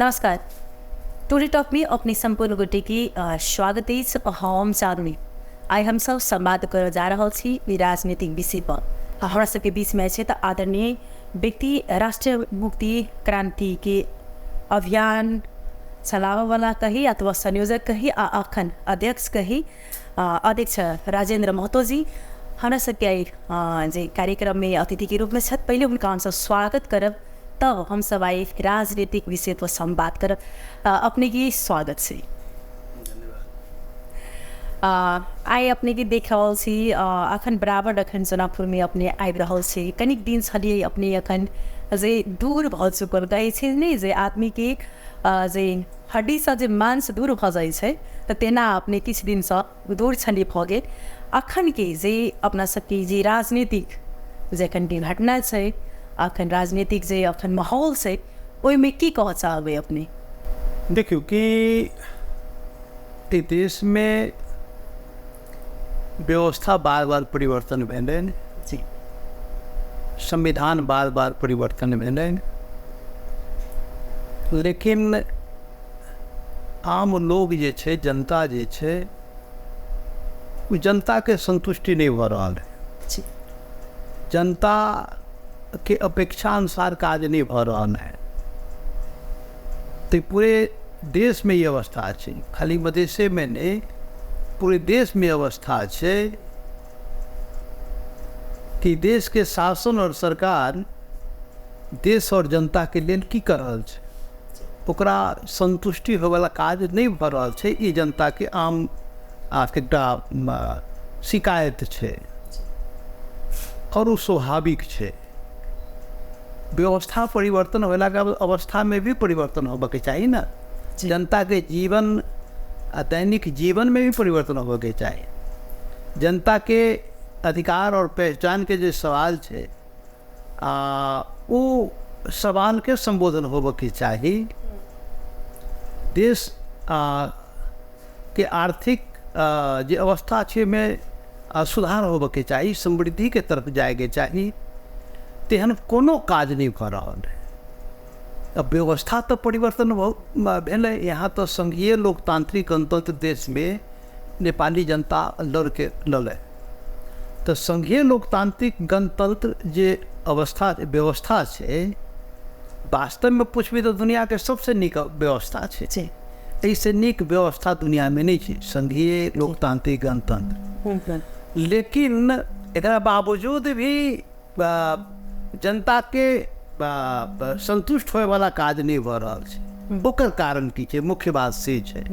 नमस्कार, today talk में अपने सम्पूर्ण गोटे के स्वागत अछि। हम चांदनी। आइ हमसब संवाद करऽ जा रहल छी राजनीतिक विषय पर। हमरा सबके बीचमे छै तऽ आदरणीय व्यक्ति राष्ट्रीय मुक्ति क्रांति के अभियान चलाबऽवला कही अथवा संयोजक कही आ अखन अध्यक्ष कही, अध्यक्ष राजेंद्र महतो जी हमरा सबके आइ जे कार्यक्रममे अतिथिके रूपमे छथि। पहिले हुनका हमसब स्वागत करब, तब हमसब आइ राजनीतिक विषय पर संवाद करब। अपने के स्वागत छै। आइ अपने के देख रहल छी, अखन बराबर अखन जनकपुरमे अपने आबि रहल छी। कनिक दिन छलियै अपने, अखन जे दूर भऽ चुकल कहै छै ने जे आदमीके जे हड्डीसँ जे मांस दूर भऽ जाइ छै, तऽ तेना अपने किछु दिनसँ दूर छलियै भऽ गेल। अखनके जे अपना सबके जे राजनीतिक जे एखनके घटना छै, अखन राजनीतिक जे अखन माहौल छै, ओहिमे की कहऽ चाहबै अपने? देखियौ कि एहि देशमे व्यवस्था बार बार परिवर्तन भेलै जी, संविधान बार बार परिवर्तन भेलै, लेकिन आम लोग जे छै, जनता जे छै, ओ जनताके संतुष्टि नहि भऽ रहल है जी। जनताके अपेक्षा अनुसार काज नहि भऽ रहल है। तऽ पूरे देशमे ई अवस्था छै, खाली मधेशेमे नहि, पूरे देशमे अवस्था छै कि देशके शासन आओर सरकार देश आओर जनताके लेल की कऽ रहल छै, ओकरा सन्तुष्टि होइवला काज नहि भऽ रहल छै। ई जनताके आम एकटा शिकायत छै आओर ओ स्वाभाविक छै। व्यवस्था परिवर्तन होलाके अवस्थामे भी परिवर्तन होबऽके चाही ने, जनताके जीवन आ दैनिक जीवनमे भी परिवर्तन होबऽके चाही। जनताके अधिकार आओर पहचानके जे सवाल छै, आ ओ सवालके सम्बोधन होबऽके चाही। देश के आर्थिक जे अवस्था छै ओहिमे सुधार होबऽके चाही, समृद्धिके तरफ जाइके चाही। तेहन कोनो काज नहि भऽ रहल है। अब व्यवस्था तऽ परिवर्तन भेलै। यहाँ तऽ संघीय लोकतांत्रिक गणतंत्र देशमे नेपाली जनता लड़के लड़ै, तऽ संघीय लोकतांत्रिक गणतंत्र जे अवस्था व्यवस्था छै, वास्तवमे पुछबै तऽ दुनिआके सबसँ नीक व्यवस्था छै। एहिसँ नीक व्यवस्था दुनिआमे नहि छै संघीय लोकतांत्रिक गणतंत्र। लेकिन एकरा बावजूद भी जनताके सन्तुष्ट होयवला काज नहि भऽ रहल छै। ओकर कारण की छै? मुख्य बात से छै।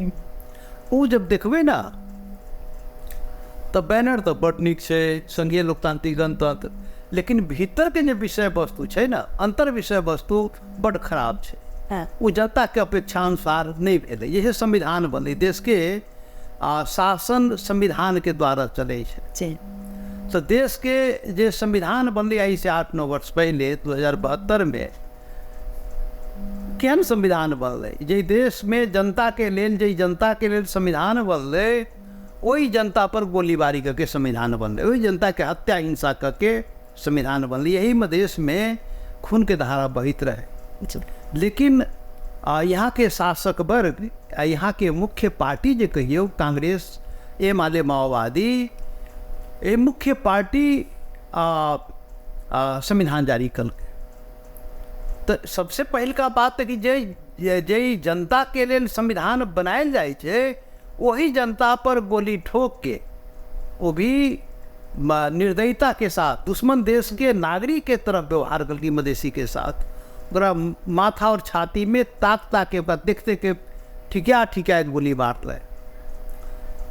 ओ जब देखबै ने तऽ बैनर तऽ बड्ड नीक छै, संघीय लोकतांत्रिक गणतंत्र, लेकिन भीतरके जे विषय वस्तु छै ने, अन्तर विषय वस्तु बड्ड खराब छै। ओ जनताके अपेक्षा अनुसार नहि भेलै। इहे संविधान बनलै, देशके शासन संविधानके द्वारा चलै छै। तऽ देशके जे संविधान बनलै आइसँ 8-9 वर्ष पहिले 2072मे, केहन संविधान बनलै? जाहि देशमे जनताके लेल, जाहि जनताके लेल संविधान बनलै, ओहि जनतापर गोलीबारी कऽ के संविधान बनलै, ओहि जनताके हत्या हिंसा कऽ के संविधान बनलै। यही देशमे खूनके धारा बहैत रहै, लेकिन यहाँके शासक वर्ग आ यहाँके मुख्य पार्टी जे कहियौ कांग्रेस, एमाले माओवादी, ए मुख्य पार्टी संविधान जारी कलकै। तऽ सबसे पहिलका बात तऽ कि जे जाहि जनताके लेल संविधान बनायल जाइ छै, ओही जनता पर गोली ठोक के, वो भी निर्दयता के साथ, दुश्मन देश के नागरिक के तरफ व्यवहार कलकी मधेसी के साथ, ओकरा माथा और छाती में ताक ताक के, ओकरा देख देख के ठिकिया ठिकिया के गोली मारलै।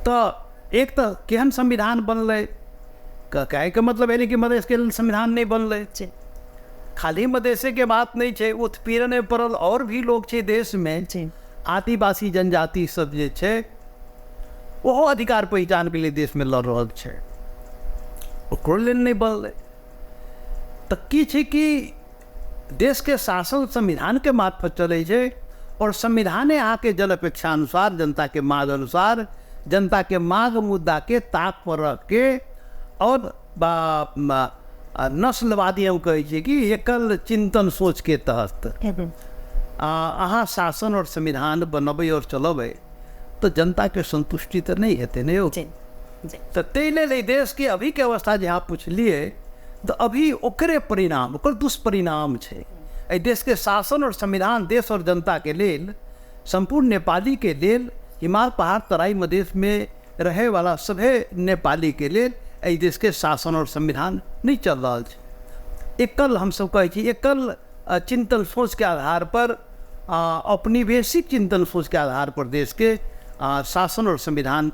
तऽ एक तऽ केहन संविधान बनलै, कहैके मतलब भेलै कि मधेशके लेल संविधान नहि बनलै। खाली मधेशेके बात नहि छै, उत्पीड़नमे पड़ल आओर भी लोक छै देशमे, आदिवासी जनजाति सब जे छै, ओहो अधिकार पहिचानके लिए देशमे लड़ रहल छै, ओकरो लेल नहि बनलै। तऽ की छै कि देशके शासन संविधानके मार्फत चलै छै आओर संविधाने अहाँके जन अपेक्षा अनुसार, जनताके माग अनुसार, जनताके माग मुद्दाके ताक पर रखके आओर नस्लवादी हम कहै छियै कि एकल चिन्तन सोचके तहत अहाँ शासन आओर संविधान बनबै आओर चलबै तऽ जनताके सन्तुष्टि तऽ नहि हेतै ने यौ। तऽ ताहि लेल एहि देशके अभीके अवस्था जे अहाँ पुछलियै, तऽ अभी ओकरे परिणाम, ओकर दुष्परिणाम छै। एहि देशके शासन आओर संविधान देश आओर जनताके लेल, सम्पूर्ण नेपालीके लेल, हिमाल पहाड़ तराई मधेशमे रहैवला सभे नेपालीके लेल एहि देशके शासन आओर संविधान नहि चलि रहल छै। एकल हमसब कहै छी, एकल चिंतन सोचके आधार पर, औपनिवेशिक चिंतन सोचके आधार पर देशके शासन और संविधान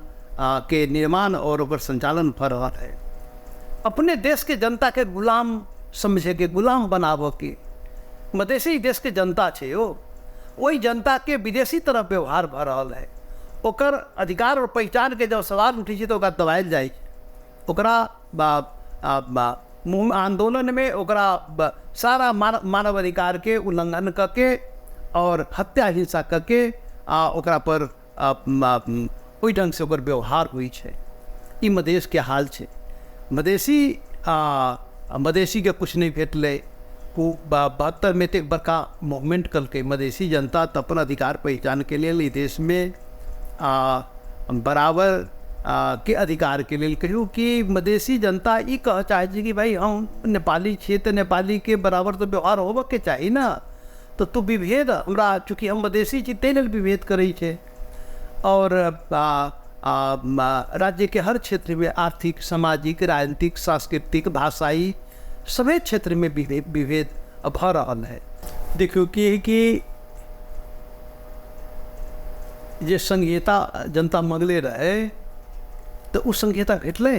के निर्माण और ओकर संचालन भऽ रहल है। अपने देशके जनताके गुलाम समझेके, गुलाम बनाबऽके, मधेसी देशके जनता छै यौ, ओहि जनताके विदेशी तरह व्यवहार भऽ रहल है। ओकर अधिकार और पहिचानके जब सवाल उठै छै तऽ ओकरा दबायल जाइ छै, ओकरा मुँह आन्दोलनमे ओकरा सारा मानव अधिकारके उल्लङ्घन कऽ के और हत्या हिंसा कऽ के आ ओकरा पर ओहि ढङ्गसँ ओकर व्यवहार होइ छै। ई मधेशके हाल छै। मधेसी मधेसीके किछु नहि भेटलै। ओ 72मे एतेक बड़का मूवमेंट केलकै मधेसी जनता तऽ अपन अधिकार पहिचानके लेल, ई देशमे बराबर के अधिकारके लेल। कहियौ कि मधेसी जनता ई कहऽ चाहै छै कि भाइ हम नेपाली छियै तऽ नेपालीके बराबर तऽ व्यवहार होबऽके चाही ने, तऽ तू विभेद हमरा चूँकि हम मधेसी छी ताहि लेल विभेद करै छै। आओर राज्यके हर क्षेत्रमे आर्थिक, सामाजिक, राजनीतिक, सांस्कृतिक, भाषाई सभे क्षेत्रमे विभेद भऽ रहल है। देखियौ कि जे संघीयता जनता मङ्गले रहै तऽ ओ संघीयता भेटलै।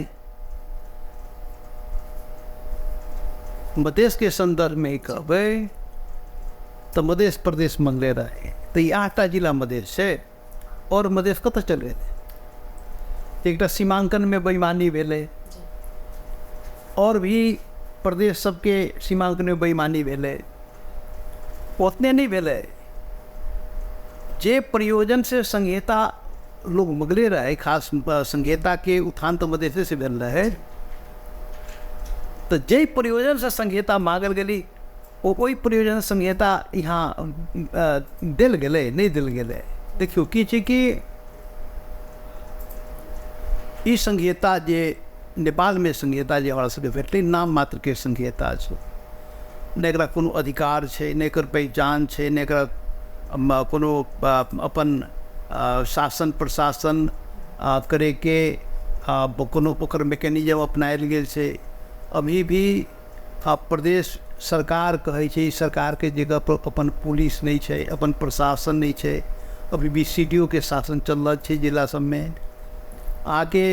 मधेशके सन्दर्भमे ई कहबै तऽ मधेश प्रदेश मङ्गले रहै, तऽ ई 8टा जिला मधेश छै आओर मधेश कतऽ चलि गेलै? एकटा सीमाङ्कनमे बेईमानी भेलै, आओर भी प्रदेश सबके सीमाङ्कनमे बेईमानी भेलै। ओतने नहि भेलै, जे प्रयोजन से संघीयता लोग मगले रहै, खास संघीयताके उत्थान तऽ मधेशे से भेल रहै, तऽ जाहि प्रयोजनसँ संघीयता मांगल गेली ओहि प्रयोजन संघीयता यहाँ देल गेलै नहि देल गेलै। देखियौ की छै कि ई संघीयता जे नेपालमे संघीयता जे हमरा सबके भेटलै, नाम मात्रके संघीयता छै, नहि एकरा कोनो अधिकार छै, नहि एकर पहिचान छै, नहि एकरा कोनो अपन शासन प्रशासन करैके कोनो ओकर मैकेनिज्म अपनायल गेल छै। अभी भी प्रदेश सरकार कहै छै, सरकारके जगह पर अपन पुलिस नहि छै, अपन प्रशासन नहि छै, अभी भी सी डी ओ के शासन चल रहल छै जिला सबमे। अहाँके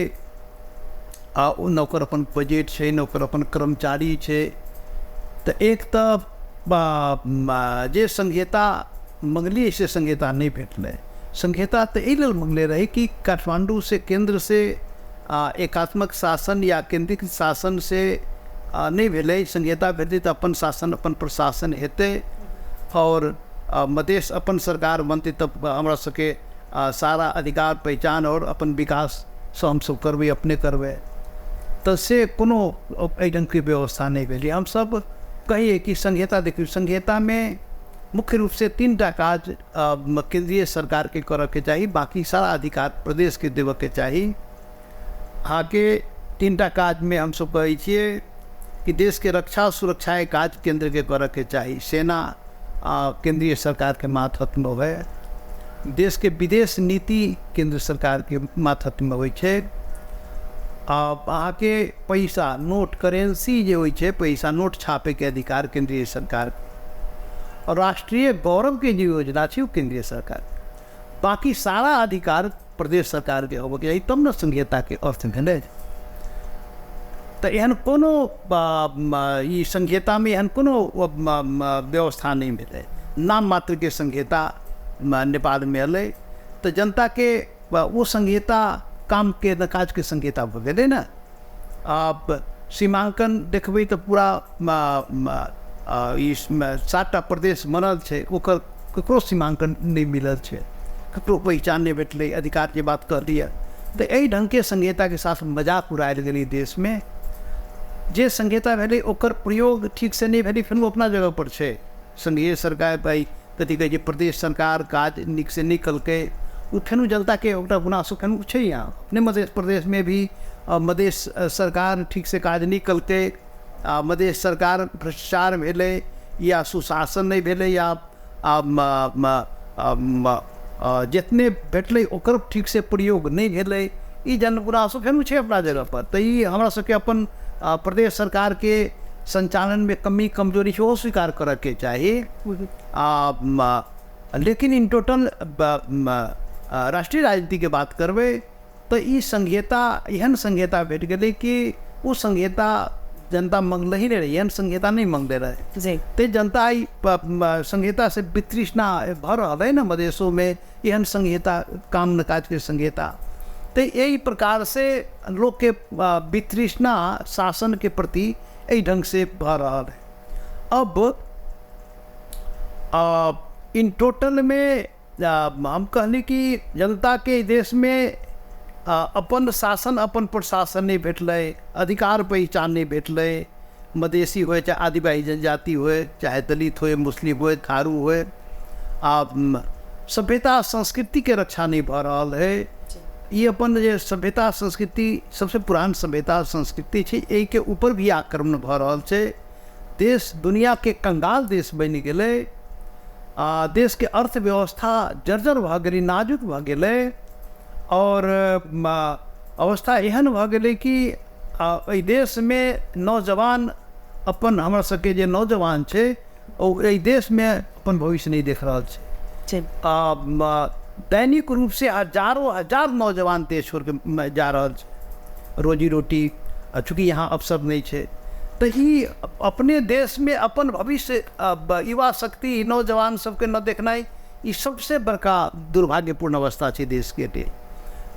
न ओकर अपन बजट छै, न ओकर अपन कर्मचारी छै। तऽ एक तऽ जे संघीयता मङ्गलियै से संघीयता नहि भेटलै। संघीयता तऽ एहि लेल मङ्गले रहै कि काठमाण्डूसँ केन्द्रसँ एकात्मक शासन या केन्द्रीकृत शासन से नहि भेलै, संघीयता भेटतै तऽ अपन शासन अपन प्रशासन हेतै आओर मधेश अपन सरकार बनतै, तब हमरा सबके सारा अधिकार पहिचान आओर अपन विकाससँ हमसब करबै, अपने करबै। तऽ से कोनो एहि ढङ्गके व्यवस्था नहि भेलै। हमसब कहियै कि संघीयता, देखियौ संघीयतामे मुख्य रूपसँ 3टा काज केन्द्रीय सरकारके करऽके चाही, बाँकी सारा अधिकार प्रदेशके देबऽके चाही। अहाँके 3टा काजमे हमसब कहै छियै कि देशके रक्षा सुरक्षाके काज केन्द्रके करऽके चाही, सेना केन्द्रीय सरकारके मातहतमे होइ, देशके विदेश नीति केन्द्र सरकारके मातहतमे होइ छै, अहाँके पैसा नोट करेंसी जे होइ छै, पैसा नोट छापैके अधिकार केन्द्रीय सरकार, और राष्ट्रीय गौरवके जे योजना छै ओ केन्द्रीय सरकार, बाकी सारा अधिकार प्रदेश सरकारके होबऽके चाही, तब ने संघीयताके अर्थ भेलै। तऽ एहन कोनो ई संघीयतामे एहन कोनो व्यवस्था नहि भेलै, नाम मात्रके संघीयता नेपालमे एलै तऽ जनताके ओ संघीयता कामके न काजके संघीयता भऽ गेलै ने। आब सीमाङ्कन देखबै तऽ पूरा ई 7टा प्रदेश बनल छै, ओकर ककरो सीमाङ्कन नहि मिलल छै, ककरो पहिचान नहि भेटलै, अधिकारके बात कहलियै। तऽ एहि ढङ्गके संघीयताके साथ मजाक उड़ायल गेलै देशमे। जे संघीयता भेलै ओकर प्रयोग ठीकसँ नहि भेलै, फेर ओ अपना जगहपर छै संघीय सरकार भाइ, कथी कहै छै प्रदेश सरकार काज नीकसँ नहि केलकै, ओ फेनो जनताके ओकरा गुनासो फेनो छै। यहाँ अपने मध्य प्रदेशमे भी मधेश सरकार ठीकसँ काज नहि केलकै, आ मधेश सरकार भ्रष्टाचार भेलै या सुशासन नहि भेलै या जितने भेटलै ओकर ठीकसँ प्रयोग नहि भेलै, ई जनगुनासो फेनो छै अपना जगहपर। तऽ ई हमरा सबके अपन प्रदेश सरकारके सञ्चालनमे कमी कमजोरी सेहो स्वीकार करऽके चाही। लेकिन इन टोटल राष्ट्रीय राजनीतिके बात करबै तऽ ई संघीयता, एहन संघीयता भेट गेलै कि ओ संघीयता जनता मंगले ही नहि रहै, एहन संघीयता नहि मंगले रहै। ते जनता ई संघीयता से वितृष्णा भऽ रहल है ने मधेशोमे, एहन संघीयता काम न काजके संघीयता। तऽ एहि प्रकारसँ लोकके वितृष्णा शासनके प्रति एहि ढङ्गसँ भऽ रहल है। अब इन टोटलमे हम कहली कि जनताके देशमे अपन शासन अपन प्रशासन नहि भेटलै, अधिकार पहिचान नहि भेटलै, मधेसी होय चाहे आदिवासी जनजाति होय, चाहे दलित होय, मुस्लिम होय, थारू होय, आ सभ्यता संस्कृतिके रक्षा नहि भऽ रहल है। ई अपन जे सभ्यता संस्कृति सबसे पुरान सभ्यता संस्कृति छै, एहिके ऊपर भी आक्रमण भऽ रहल छै। देश दुनियाके कंगाल देश बनि गेलै, आ देशके अर्थव्यवस्था जर्जर भऽ गेलै, नाजुक भऽ गेलै, आओर अवस्था एहन भऽ गेलै कि एहि देशमे नौजवान अपन हमर सबके जे नौजवान छै ओ एहि देशमे अपन भविष्य नहि देख रहल छै। दैनिक रूपसँ हजारो हजार नौजवान देश छोड़िके जा रहल छै, रोजी रोटी चूँकि यहाँ अवसर नहि छै। तऽ ई अपने देशमे अपन भविष्य युवा शक्ति नौजवान सबके न देखनाइ ई सबसे बड़का दुर्भाग्यपूर्ण अवस्था छै देशके लेल।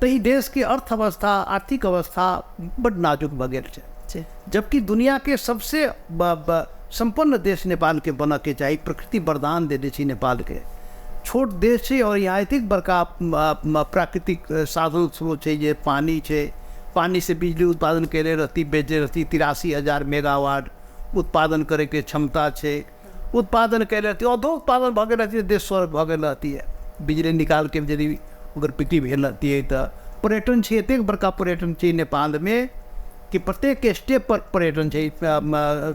तऽ ई देशके अर्थव्यवस्था आर्थिक अवस्था बड्ड नाजुक भऽ गेल छै, जबकि दुनियाके सबसे सम्पन्न देश नेपालके बनऽके चाही। प्रकृति वरदान देने छै नेपालके, छोट देश छै और यहाँ एतेक बड़का प्राकृतिक साधन स्रोत छै जे पानी छै, पानी से बिजली उत्पादन कयले रहती बेचने रहती 83,000 मेगावाट उत्पादन करैके क्षमता छै, उत्पादन कयले रहती, अधो उत्पादन भऽ गेल रहती देश स्वर्ग भऽ गेल रहती। बिजली निकालके यदि ओकर बिक्री भेल रहतियै तऽ पर्यटन छै, एतेक बड़का पर्यटन छै नेपालमे कि प्रत्येक स्टेप पर पर्यटन छै,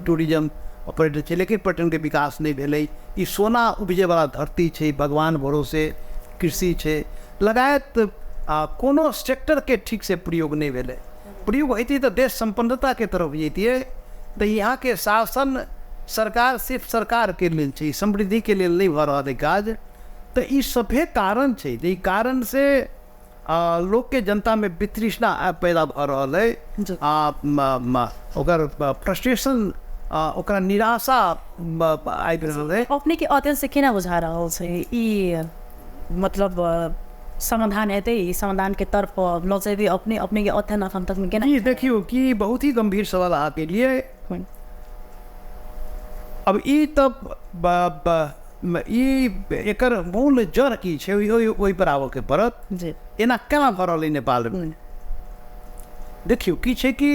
टूरिज्म पर्यटन छै, लेकिन पर्यटनके विकास नहि भेलै। ई सोना उपजैवला धरती छै, भगवान भरोसे कृषि छै, लगायत कोनो सेक्टरके ठीकसँ प्रयोग नहि भेलै। प्रयोग होइतै तऽ देश सम्पन्नताके तरफ जैतियै। तऽ यहाँके शासन सरकार सिर्फ सरकारके लेल छै, समृद्धिके लेल नहि भऽ रहल है काज। तऽ ई सभे कारण छै, ई कारणसँ लोकके जनतामे वितृष्णा पैदा भऽ रहल है, ओकर फ्रस्ट्रेशन ओकरा निराशा आबि रहल है। अपने के अध्ययन से केना बुझा रहल छै ई मतलब समाधान हेतै, ई समाधान के तरफ लऽ जेबै अपने अपने के अध्ययन अखन तक में केना? जी देखियौ कि बहुत ही गंभीर सवाल अहाँके लिए। अब ई तऽ ई एकर मूल जड़ की छै ओहि पर आबऽके पड़त। एना केना भऽ रहल है नेपालमे? देखियौ की छै कि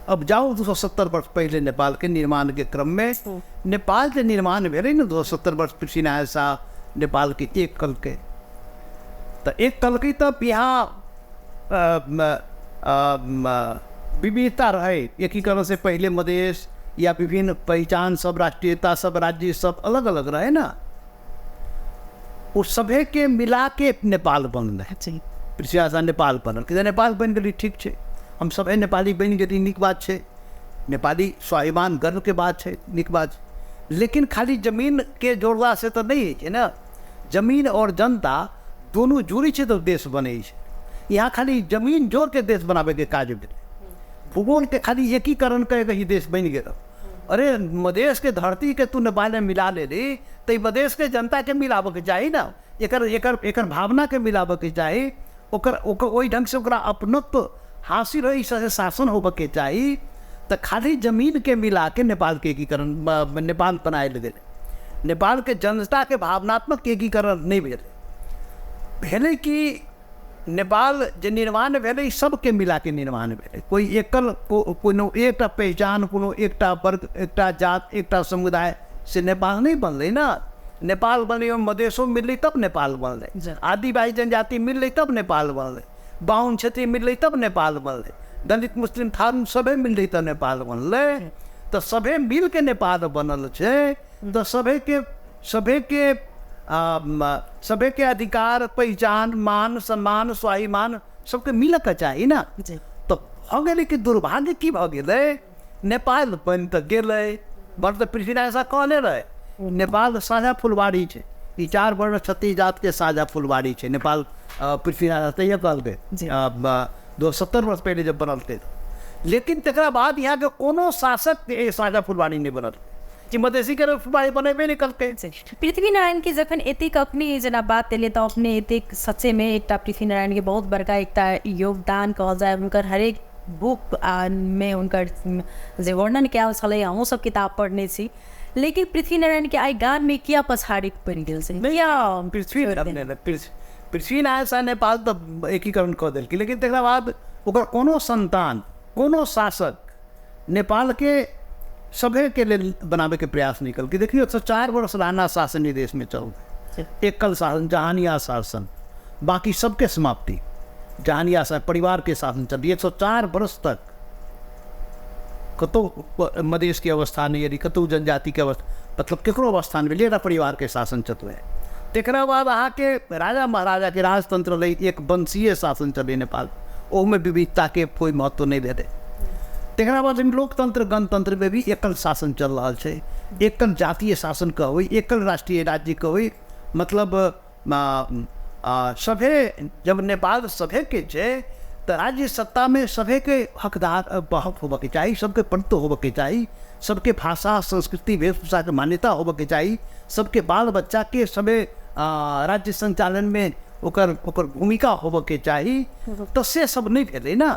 अब जाउ 270 वर्ष पहिले नेपालके निर्माणके क्रममे, नेपाल जे निर्माण भेलै ने 270 वर्ष पृथ्वीनारायण शाह नेपालके एक कलकै, तऽ एक कलकै तब यहाँ विविधता रहै। एकीकरण से पहिले मधेश या विभिन्न पहिचान सब राष्ट्रीयता सब राज्य सब अलग अलग रहे ना, ओ सभे के मिला के नेपाल बनलै। पृथ्वीनारायण शाह नेपाल बनल कि नेपाल बनि गेलै, ठीक छै, हम सभे नेपाली बनि गेली, नीक बात छै, नेपाली स्वाभिमान गर्वके बात छै, नीक बात छै। लेकिन खाली जमीनके जोड़लासँ तऽ नहि होइ छै ने, जमीन आओर जनता दुनू जुड़ै छै तऽ देश बनै छै। यहाँ खाली जमीन जोड़के देश बनाबैके काज भेलै, भूगोलके खाली एकीकरण कऽ ही देश बनि गेल। अरे मधेशके धरतीके तू नेपालमे मिला लेली तऽ मधेशके जनताके मिलाबऽके चाही ने, एकर एकर एकर भावनाके मिलाबऽके चाही, ओकर ओकर ओहि ढङ्गसँ ओकरा अपनत्व हासिल होइ शासन होबऽके चाही। तऽ खाली जमीनके मिलाके नेपालके एकीकरण नेपाल बनायल गेलै, नेपालके जनताके भावनात्मक एकीकरण नहि भेलै। भेलै कि नेपाल जे निर्माण भेलै सबके मिलाके निर्माण भेलै, कोइ एकल कोनो एकटा पहिचान कोनो एकटा वर्ग एकटा जात एकटा समुदाय से नेपाल नहि बनलै ने। नेपाल बनलै, ओहिमे मधेशो मिललै तब नेपाल बनलै, आदिवासी जनजाति मिललै तब नेपाल बनलै, बाहुन क्षेत्री मिललै तब नेपाल बनलै, दलित मुस्लिम थारू सभे मिललै तब नेपाल बनलै। तऽ सभे मिलके नेपाल बनल छै। तऽ सभेके सभेके सभेके अधिकार, पहिचान, मान सम्मान, स्वाभिमान सबके मिलऽके चाही ने। तऽ भऽ गेलै कि दुर्भाग्य की भऽ गेलै, नेपाल बनि तऽ गेलै, बड़ तऽ पृथ्वीनारायण शाह कहने रहै नेपाल साझा फुलवारी छै, ई 4 वर्ण 36 जातके साझा फुलवारी छै नेपाल। पृथ्वीनारायण तैयो कहलकै 270 वर्ष पहिले जब बनलकै। लेकिन तकरा बाद यहाँके कोनो शासक साझा फुलवारी नहि बनल, कि मधेसीके फुलवारी बनेबे नहि केलकै। पृथ्वीनारायण के जखन एतेक अपने जेना बात एलै तऽ अपने एतेक सच्चेमे एकटा पृथ्वीनारायण के बहुत बड़का एकटा योगदान कहल जाय, हुनकर हरेक बुक मे हुनकर जे वर्णन कयल छलै, हमहूँ सब किताब पढ़ने छी। लेकिन पृथ्वीनारायण के आइ गाममे किया पछाड़ी पड़ि गेल छै? किया पृथ्वीनारायण शाह नेपाल तऽ एकीकरण कऽ देलकै, लेकिन तकरा बाद ओकर कोनो संतान, कोनो शासक नेपालके सभेके लेल बनाबैके प्रयास नहि केलकै। देखियौ 104 वर्ष राणा शासन ई देशमे चललै, एकल शासन, जहानिया शासन, बाकी सबके समाप्ति, जहानिया शासन, परिवारके शासन चललै 104 वर्ष तक। कतहु मधेशके अवस्था नहि यदि कतहु जनजातिके अवस्था, मतलब केकरो अवस्था नहि भेलै, एकटा परिवारके शासन चललै। तकरा बाद अहाँके राजा महाराजाके राजतंत्र रहलै, एक वंशीय शासन चललै नेपाल, ओहूमे विविधताके कोइ महत्व नहि भेलै। तकरा बाद लोकतंत्र गणतंत्रमे भी एकल शासन चल रहल छै, एकल जातीय शासन कहबै, एकल राष्ट्रीय राज्य कहबै, मतलब सभे जब नेपाल सभेके छै तऽ राज्य सत्तामे सभेके हकदार हक होबऽके चाही, सबके प्रभुत्व होबऽके चाही, सबके भाषा संस्कृति वेशभूषाके मान्यता होबऽके चाही, सबके बाल बच्चाके सभे राज्य सञ्चालनमे ओकर ओकर भूमिका होबऽके चाही। तऽ से सब नहि भेलै ने,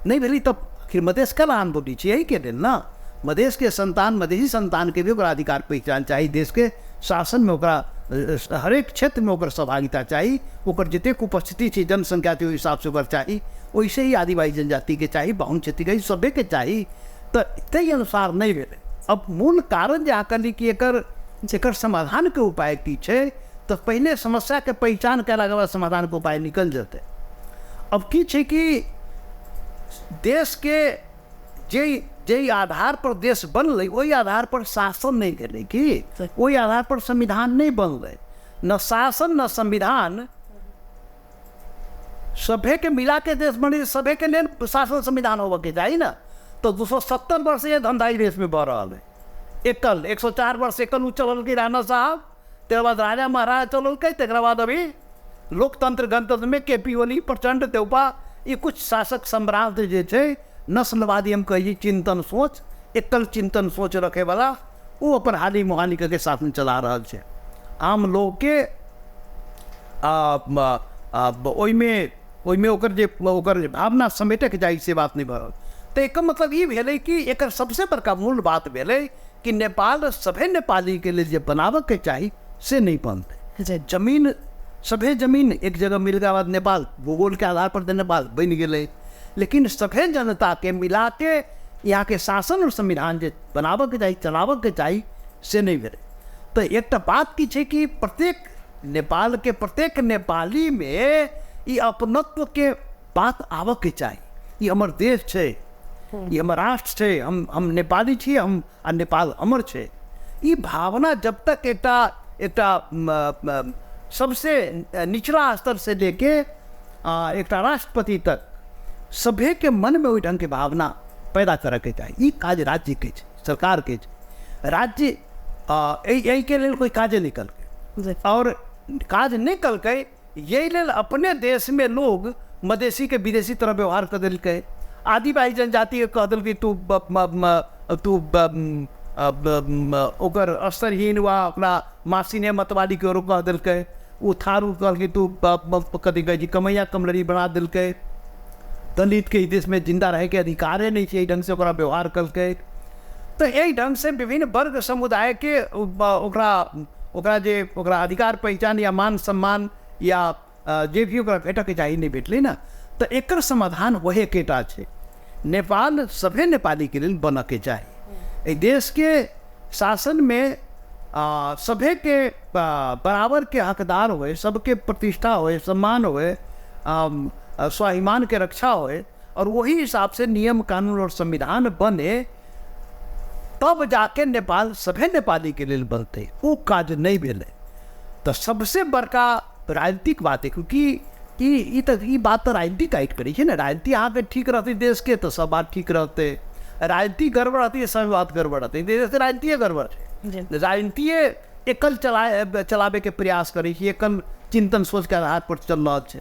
नहि भेलै तऽ आखिर मधेश केना आन्दोलित छै, एहिके लेल ने। मधेशके संतान, मधेशी संतानके भी ओकरा अधिकार पहिचान चाही, देशके शासनमे ओकरा हरेक क्षेत्रमे ओकर सहभागिता चाही, ओकर जतेक उपस्थिति छै जनसंख्या छै ओहि हिसाबसँ ओकर चाही, वैसे ही आदिवासी जनजातिके चाही, बाहुन क्षेत्रके सभेके चाही। तऽ ताहि अनुसार नहि भेलै। अब मूल कारण जे अहाँ कहली कि एकर एकर समाधानके उपाय की छै, तऽ पहिले समस्याके पहिचान कयलाके बाद समाधानके उपाय निकलि जेतै। अब की छै कि देशके जे जाहि आधार पर देश बनलै ओहि आधार पर शासन नहि भेलै, कि ओहि आधार पर संविधान नहि बनलै, न शासन न संविधान, सभेके मिला के देश बने, सभेके लेल शासन संविधान होबऽके चाही ने। तऽ 270 वर्ष ये धंधा देश में भऽ रहल है, एकल 104 वर्ष एकल उ चललकै राणा साहब, तकर बाद राजा महाराजा चललकै, तकर बाद अभी लोकतंत्र गणतंत्र में के पी ओली, प्रचंड, देउपा, ई कुछ शासक सम्राट जे छै नस्लवादी हम कहै छी चिंतन सोच, एकल चिंतन सोच रखैवला, ओ अपन हाली मुहाली करके शासन चला रहल छै। आम लोकके ओहिमे ओहिमे ओकर जे भावना समेटैके चाही से बात नहि भऽ रहल। तऽ एकर मतलब ई भेलै कि एकर सबसे बड़का मूल बात भेलै कि नेपाल सभे नेपालीके लेल जे बनाबऽके चाही से नहि बनतै। जमीन सभे जमीन एक जगह मिलके बाद नेपाल भूगोलके आधार पर तऽ नेपाल बनि गेलै, लेकिन सभे जनताके मिलाके यहाँके शासन और संविधान जे बनाबऽके चाही, चलाबऽके चाही, से नहि भेलै। तऽ एकटा बात की छै कि प्रत्येक नेपालके प्रत्येक नेपालीमे ई अपनत्वके बात आबऽके चाही। ई हमर देश छै, ई हमर राष्ट्र छै, हम नेपाली छी, हम आ नेपाल हमर छै। ई भावना जब तक एकटा एकटा सबसे निचला स्तर से लेके एकटा राष्ट्रपति तक सभेके मनमे ओहि ढङ्गके भावना पैदा करऽके चाही। ई काज राज्यके छै, सरकारके छै। राज्य एहिके लेल कोइ काजे नहि केलकै, और काज नहि केलकै यही लेल अपने देशमे लोग मधेसीके विदेशी तरह व्यवहार कऽ देलकै, आदिवासी जनजातिके कह देलकै तू तू ओकर स्तरहीन वा ओकरा मासीने मतवालीके आरो कह देलकै, ओ थारू कहलकै तू कथी कहै छै कमैया कमलरी बना देलकै, दलितके ई देशमे जिन्दा रहैके अधिकारे नहि छै, एहि ढङ्गसँ ओकरा व्यवहार केलकै। तऽ एहि ढङ्गसँ विभिन्न वर्ग समुदायके ओकरा ओकरा जे ओकरा अधिकार पहिचान या मान सम्मान या जे भी ओकरा भेटऽके चाही नहि भेटलै ने। तऽ एकर समाधान वएह एकेटा छै, नेपाल सभे नेपालीके लेल बनऽके चाही। एहि देशके शासनमे सभे के बराबर के हकदार होए, सबके प्रतिष्ठा होए, सम्मान होए, स्वाभिमान के रक्षा होए और वही हिसाब से नियम कानून और संविधान बने, तब जाके नेपाल सभे नेपाली के लेल बनतै। ओ काज नहि भेलै। तऽ सबसे बड़का राजनीतिक बात है, क्योंकि ई तऽ ई बात तऽ राजनीति टाइट करै छै ने। राजनीति अहाँके ठीक रहतै देशके तऽ सब बात ठीक रहतै, राजनीति गड़बड़ रहतै सब बात गड़बड़ रहतै। देशके राजनीतिए गड़बड़ छै, राजनीतिए एकल चलाबैके प्रयास करै छै, एकल चिंतन सोचके आधार पर चल रहल छै।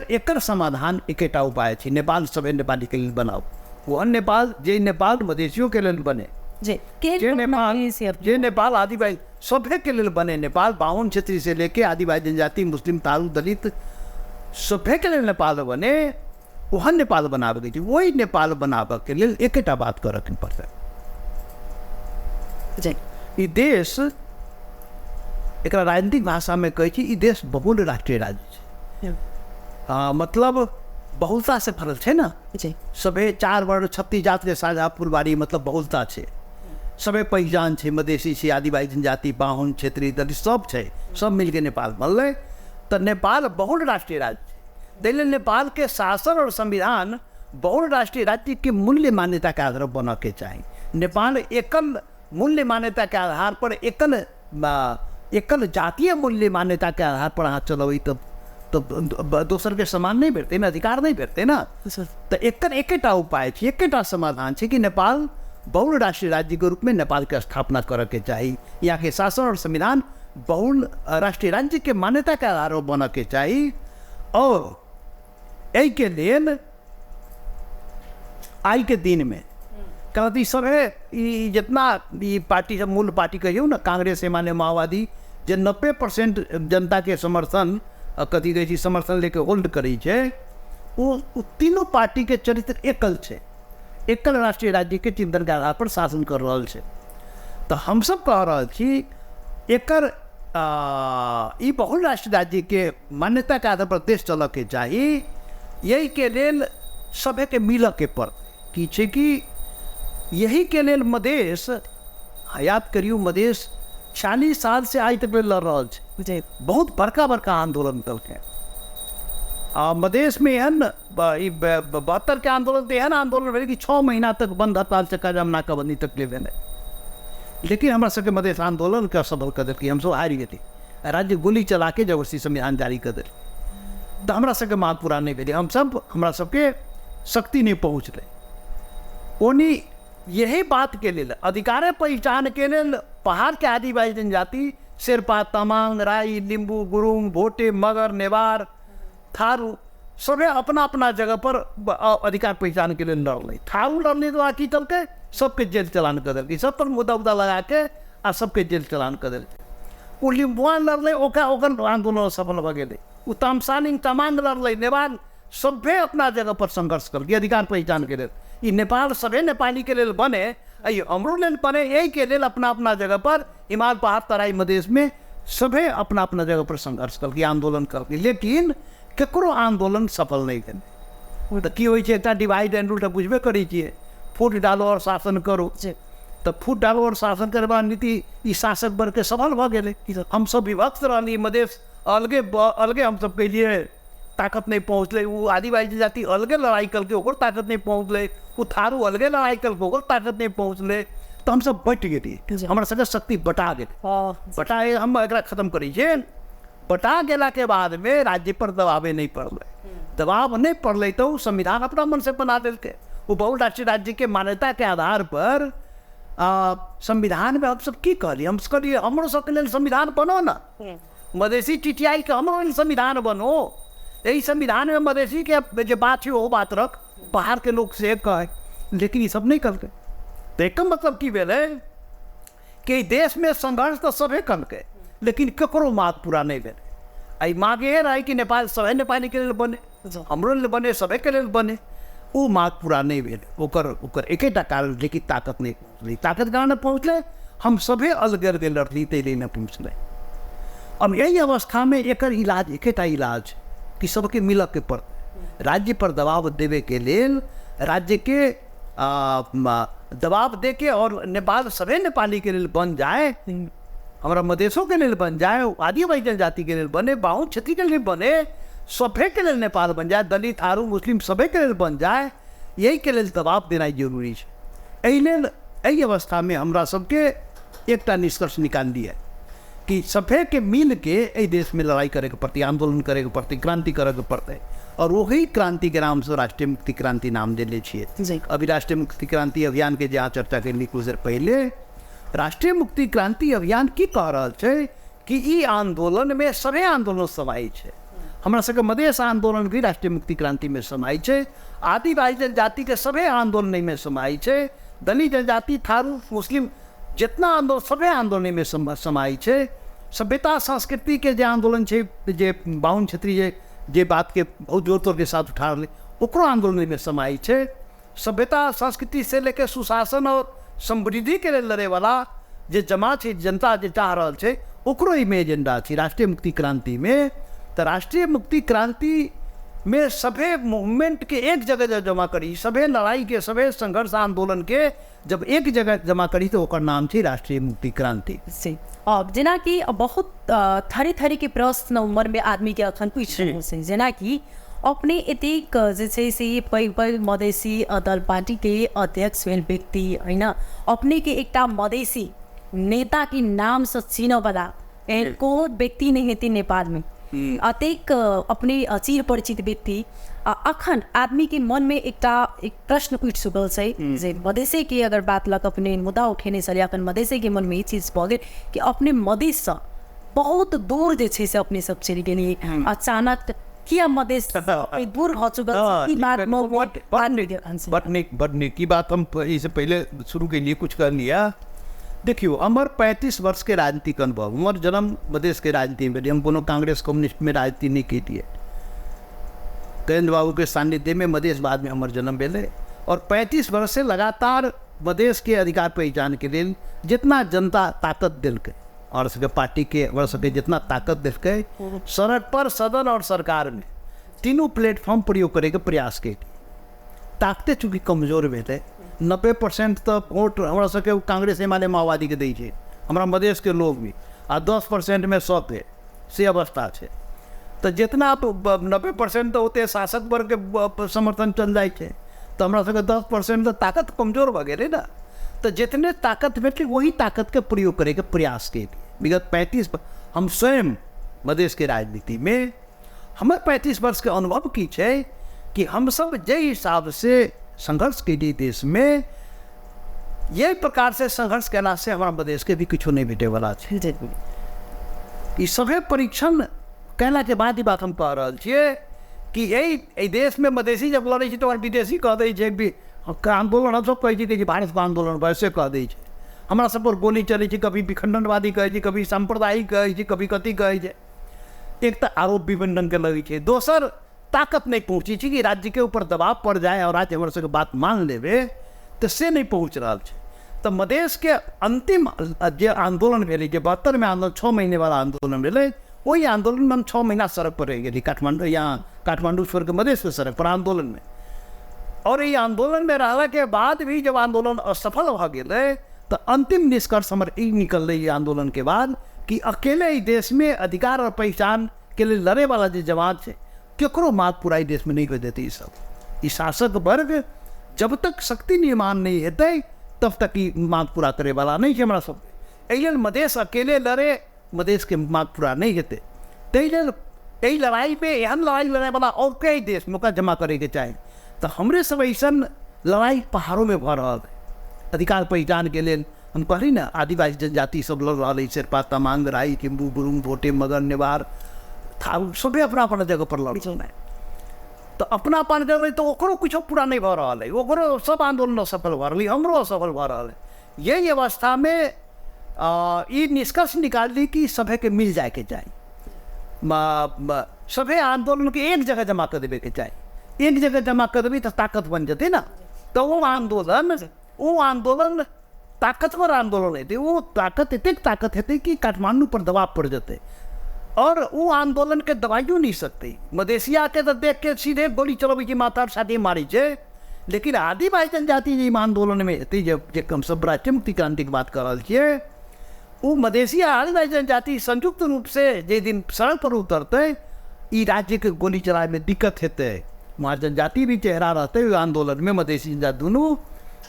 एकर समाधान एकेटा उपाय छै, नेपाल सभे नेपालीके लेल बनाउ। ओहन नेपाल जे नेपाल मधेशियोके लेल बने, जे नेपाल आदिवासी सभे के लेल बने, नेपाल 52 क्षेत्री से लेके आदिवासी जनजाति मुस्लिम थारू दलित सभे के लेल नेपाल बने, ओहन नेपाल बनाबैके छै। ओहि नेपाल बनाबऽके लेल एकेटा बात करऽके पड़तै। ई देश, एकरा राजनीतिक भाषामे कहै छी, ई देश बहुल राष्ट्रीय राज्य छै। मतलब बहुलता से भरल छै ने। सभे 4 वर्ण 36 जात के साझा फुलबाड़ी, मतलब बहुलता छै, सभे पहिचान छै, मधेसी छै, आदिवासी जनजाति बाहुन क्षेत्री दलित सब छै, सब मिलके नेपाल बनलै। तऽ नेपाल बहुल राष्ट्रीय राज्य छै, ताहि लेल नेपालके शासन और संविधान बहुल राष्ट्रीय राज्यके मूल्य मान्यताके आधार पर बनऽके चाही। नेपाल एकल मूल्य मान्यताके आधार पर, एकल जातीय मूल्य मान्यताके आधार पर अहाँ चलबै तऽ दोसरके समान नहि भेटतै ने, अधिकार नहि भेटतै ने। तऽ एकर एकेटा उपाय छै, एकेटा समाधान छै कि नेपाल बहुल राष्ट्रीय राज्यके रूपमे नेपालके स्थापना करऽके चाही। यहाँके शासन और संविधान बहुल राष्ट्रीय राज्यके मान्यताके आधार पर बनऽके चाही। और एहिके लेल आइके दिनमे कहत ई सभे ई जितना ई पार्टी सब मूल पार्टी कहियौ ने, कांग्रेस एमाले माओवादी, जे 90% जनताके समर्थन कथी कहै छै समर्थन लेके होल्ड करै छै, ओ तीनों पार्टीके चरित्र एकल छै, एकल राष्ट्रीय राज्यके चिंतनके आधार पर शासन कर रहल छै। तऽ हमसब कह रहल छी एकर ई बहुल राष्ट्रीय राज्यके मान्यताके आधार पर देश चलऽके चाही। यहीके लेल सभेके मिलऽके पड़तै। की छै कि यहीके लेल मधेश, याद करियौ मधेश 46 साल से आइ तक लड़ रहल छै, बहुत बड़का बड़का आंदोलन केलकै। आ मधेशमे एहन 72 के आंदोलन तऽ एहन आंदोलन भेलै कि 6 महीना तक बंद हड़ताल चक्का जाम नाकाबंदी तक ले भेलै, लेकिन हमरा सबके मधेश आंदोलनके असफल कऽ देलकै, हमसब हारि गेली, राज्य गोली चला के जबरदस्ती संविधान जारी कऽ देलकै। तऽ हमरा सबके मांग पूरा नहि भेलै, हमसब हमरा सबके शक्ति नहि पहुँचलै। ओनी यही बातके लेल अधिकारे पहिचानके लेल पहाड़के आदिवासी जनजाति शेर्पा तामाङ राई लिम्बू गुरुङ भोटे मगर नेवार थारू सभे अपना अपना जगह पर अधिकार पहिचानके लेल लड़लै। थारू लड़लै तऽ की केलकै, सबके जेल चलान कऽ देलकै, सब पर मुद्दा उद्दा लगाके आ सबके जेल चलान कऽ देलकै। ओ लिम्बुआ लड़लै, ओकरा ओकर आन्दोलन सफल भऽ गेलै। ओ तामसालिङ तामाङ लड़लै, नेवार सभे अपना जगह पर संघर्ष केलकै अधिकार पहिचानके लेल। ई नेपाल सभे नेपालीके लेल बने, ई हमरो लेल बने, एहिके लेल अपना अपना जगह पर हिमाल पहाड़ तराई मधेशमे सभे अपना अपना जगह पर संघर्ष केलकै, आन्दोलन केलकै, लेकिन ककरो आन्दोलन सफल नहि भेलै। तऽ की होइ छै, एकटा डिवाइड एंड रूल तऽ बुझबे करै छियै, फूट डालो और शासन करो। तऽ फूट डालो और शासन करबा नीति ई शासक वर्गके सफल भऽ गेलै। हमसब विभक्त रहली, मधेश अलगे अलगे हमसब केलियै, ताकत नहि पहुँचलै। ओ आदिवासी जनजाति अलगे लड़ाइ केलकै, ओकर ताकत नहि पहुँचलै। ओ थारू अलगे लड़ाइ केलकै, ओकर ताकत नहि पहुँचलै। तऽ हमसब बँटि गेलियै, हमरा सबके शक्ति बटा गेलै। बटा हम एकरा खत्म करै छियै। बटा गेलाके बादमे राज्य पर दबावे नहि पड़लै, दबाव नहि पड़लै तऽ ओ संविधान अपना मनसँ बना देलकै। ओ बहुराष्ट्रीय राज्यके मान्यताके आधार पर संविधानमे हमसब की कहलियै, हम कहलियै हमरो सबके लेल संविधान बनो ने, मधेसी टीटीआई के हमरो लेल संविधान बनो, एहि संविधानमे मधेसीके जे बात छै ओहो बात रख, बाहरके लोक से कहै, लेकिन ई सब नहि कहलकै। तऽ एकर मतलब की भेलै कि देशमे संघर्ष तऽ सभे केलकै, लेकिन ककरो माँग पूरा नहि भेलै। एहि माँग इएह रहै कि नेपाल सभे नेपालीके लेल बने, हमरो लेल बने, सभेके लेल बने, ओ माँग पूरा नहि भेल। ओकर ओकर एकेटा कारण भेलै कि ताकत नहि पहुँचलै। ताकत केना नहि पहुँचलै, हम सभे अलगे अलगे लड़ली ताहि लेल नहि पहुँचलै। अब एहि अवस्थामे एकर इलाज एकेटा इलाज कि सबके मिलऽके पड़तै। राज्य पर दबाव देबैके लेल राज्यके दबाव देके और नेपाल सभे नेपालीके लेल बन जाए, हमरा मधेशोके लेल बनि जाय, आदिवासी जनजातिके लेल बने, बाहुन क्षेत्रीके लेल बने, सभेके लेल नेपाल बनि जाय, दलित थारू मुस्लिम सभेके लेल बनि जाय, यहीके लेल दबाव देनाइ जरूरी छै। एहि लेल एहि अवस्थामे हमरा सबके एकटा निष्कर्ष निकाल लिअ कि सभेके मिलके एहि देशमे लड़ाइ करैके पड़तै, आन्दोलन करैके पड़तै, क्रांति करैके पड़तै। और वही क्रांति के नाम से राष्ट्रीय मुक्ति क्रांति नाम देले छियै। अभी राष्ट्रीय मुक्ति क्रांति अभियान के जे अहाँ चर्चा केली कुछ देर पहले, राष्ट्रीय मुक्ति क्रांति अभियान की कह रहल छै कि ई आंदोलन में सभे आंदोलन समाई छै। हमरा सबके मधेश आंदोलन भी राष्ट्रीय मुक्ति क्रांति में समाई छै, आदिवासी जनजाति के सभे आंदोलन में समाई छै, दलित जनजाति थारू मुस्लिम जितना आंदोलन सभे आंदोलन में समाई छै। सभ्यता संस्कृति के जे आंदोलन छै, जे बाहुन क्षेत्रीय जे बात के बहुत जोर तोर के साथ उठा रहलै, ओकरो आंदोलन में समाई छै। सभ्यता संस्कृति से लेके सुशासन और समृद्धि के लेल लड़े वाला जे जमा छै, जनता जे चाह रहल छै, ओकरो एहिमे एजेंडा छै राष्ट्रीय मुक्ति क्रांति में। तऽ राष्ट्रीय मुक्ति क्रांति में सभे मूवमेंट के एक जगह जब जमा करी, सभे लड़ाई के, सभे संघर्ष आंदोलन के जब एक जगह जमा करी, तो ओकर नाम छै राष्ट्रीय मुक्ति क्रांति। जी, जेनाकि बहुत थरी थरी के प्रश्न उम्र में आदमी के अखन पूछि रहल छै, जेनाकि अपने एतेक जे छै से पैघ पैघ मधेसी दल पार्टी के अध्यक्ष भेल व्यक्ति होइन, अपने के एकटा मधेसी नेता के नाम से चिनऽवला एहन कोनो व्यक्ति नहीं हेतै नेपाल में, अतेक अपने चिर परिचित व्यक्ति। अखन आदमी के मन में एकटा एक प्रश्न उठि चुकल छै जे मधेसे के अगर बात लग अपने मुद्दा उठेने छलियै, अखन मधेसे के मन में ई चीज भऽ गेल कि अपने मधेससँ बहुत दूर जे छै से अपने सब चलि गेलियै, अचानक किया मधेस दूर भऽ चुकल छै, ई बात बड नीक, बड नीक ई बात हम एहिसँ पहिले शुरू केलियै, कुछ कर लिया। देखियौ, हमर 35 वर्ष के राजनीतिक अनुभव, हमर जन्म मधेश के राजनीति में भेलै, हम कोनो कांग्रेस कम्युनिस्ट में राजनीति नहीं केलियै। गजेन्द्र बाबू के सान्निध्य में मधेशवाद में हमर जन्म भेलै और 35 वर्ष से लगातार मधेश के अधिकार पहचान के लेल जितना जनता ताकत देलकै और सबके पार्टी के और सबके जितना ताकत देलकै, सड़क पर सदन और सरकार में तीनों प्लेटफॉर्म प्रयोग करे के प्रयास केलियै। ताकते चूँकि कमजोर भेलै, 90% तऽ वोट हमरा सबके कांग्रेस एमाले माओवादी के दै छै, हमरा मधेश के लोग भी, आ 10% में सबके से अवस्था छै। तऽ जितना 90% तऽ ओते शासक वर्ग के समर्थन चल जाइ छै, तऽ हमरा सबके 10% तऽ ताकत कमजोर भऽ गेलै ने। तऽ जितने ताकत भेटलै वही ताकत के प्रयोग करैके प्रयास केलियै। विगत 35 हम स्वयं मधेश के राजनीति में हमर 35 वर्ष के अनुभव की छै कि हमसब जाहि हिसाब से संघर्ष केलियै देश में, यही प्रकार से संघर्ष केला से हमरा मधेश के भी किछो नहीं भेटे वाला छै। ई सभे परीक्षण केला के बाद ई बात हम कह रहल छियै कि एहि देश में मधेसी जब लड़ै छै तऽ ओकरा विदेशी कह दै छै, आंदोलन हमसब कहै छियै कि भारत के आंदोलन वैसे कह दै छै। हमरा सब पर गोली चलै छै, कभी विखंडनवादी कहै छै, कभी सांप्रदायिक कहै छै, कभी कथी कहै छै। एक तऽ आरोप विभिन्न ढंग के लगै छै, दोसर ताकत नहीं पहुँचै छै कि राज्य के ऊपर दबाव पड़ जाए और राज्य हमर सबके बात मान लेबे, तऽ से नहीं पहुँच रहल छै। तऽ मधेश के अंतिम जे आंदोलन भेलै, जे 72 में आंदोलन 6 महीने वाला आंदोलन भेलै, ओहि आंदोलन में हम 6 महीना सड़क पर रहि गेली, काठमांडू, यहाँ काठमांडू छोड़ के मधेश के सड़क पर आंदोलन में। और ई आंदोलन में रहला के बाद भी जब आंदोलन असफल भऽ गेलै तऽ अंतिम निष्कर्ष हमर ई निकललै ई आंदोलन के बाद कि अकेले ई देश में अधिकार और पहचान के लिए लड़े वाला जे जमात छै, केकरो मात पूरा ई देश में नहीं हो देतै। ई सब ई शासक वर्ग जब तक शक्ति निर्माण नहीं हेतै तब तक ई मांग पूरा करे वाला नहीं छै हमरा सब। एहि लेल मधेश अकेले लड़े मधेश के मांग पूरा नहीं हेतै, ताहि लेल एहि लड़ाई में एहन लड़ाई लड़े वाला और कई देश में ओकरा जमा करैके चाही। तऽ हमरे सब ऐसन लड़ाई पहाड़ों में भऽ रहल है अधिकार पहचान के लेल। हम कहली ने आदिवासी जनजाति सब लड़ रहल है, शेरपा तमांग राई लिम्बू गुरुंग भोटे मगर नेवार थारू सभे अपना अपना जगह पर लड़ रहल है। तऽ अपना अपन जगह तऽ ओकरो किछो पूरा नहीं भऽ रहल है, ओकरो सब आंदोलन असफल भऽ रहल है, हमरो असफल भऽ रहल है। यही अवस्था में ई निष्कर्ष निकालली कि सभे के मिल जाए के चाही, सभे आंदोलन के एक जगह जमा कर देवे के चाही। एक जगह जमा कर देबै तऽ ताकत बन जेतै ने, तऽ ओ आंदोलन ताकतवर आंदोलन हेतै। ओ ताकत एतेक ताकत हेतै कि काठमांडू पर दबाव पड़ जेतै और ओ आंदोलन के दबाइयो नहीं सकतै। मधेशिया के तऽ देख के सीधे गोली चलबै छै, माथा छाती मारै छै, लेकिन आदिवासी जनजाति जे आंदोलन में हेतै, जे हम सब राष्ट्रीय मुक्ति क्रांति के बात कर रहल छियै, ओ मधेसी आ आदिवासी जनजाति संयुक्त रूप से जे दिन सड़क पर उतरतै, ई राज्य के गोली चलाए में दिक्कत हेतै। वहाँ जनजाति भी चेहरा रहतै ओहि आंदोलन में, मधेसी जनजाति दुनू,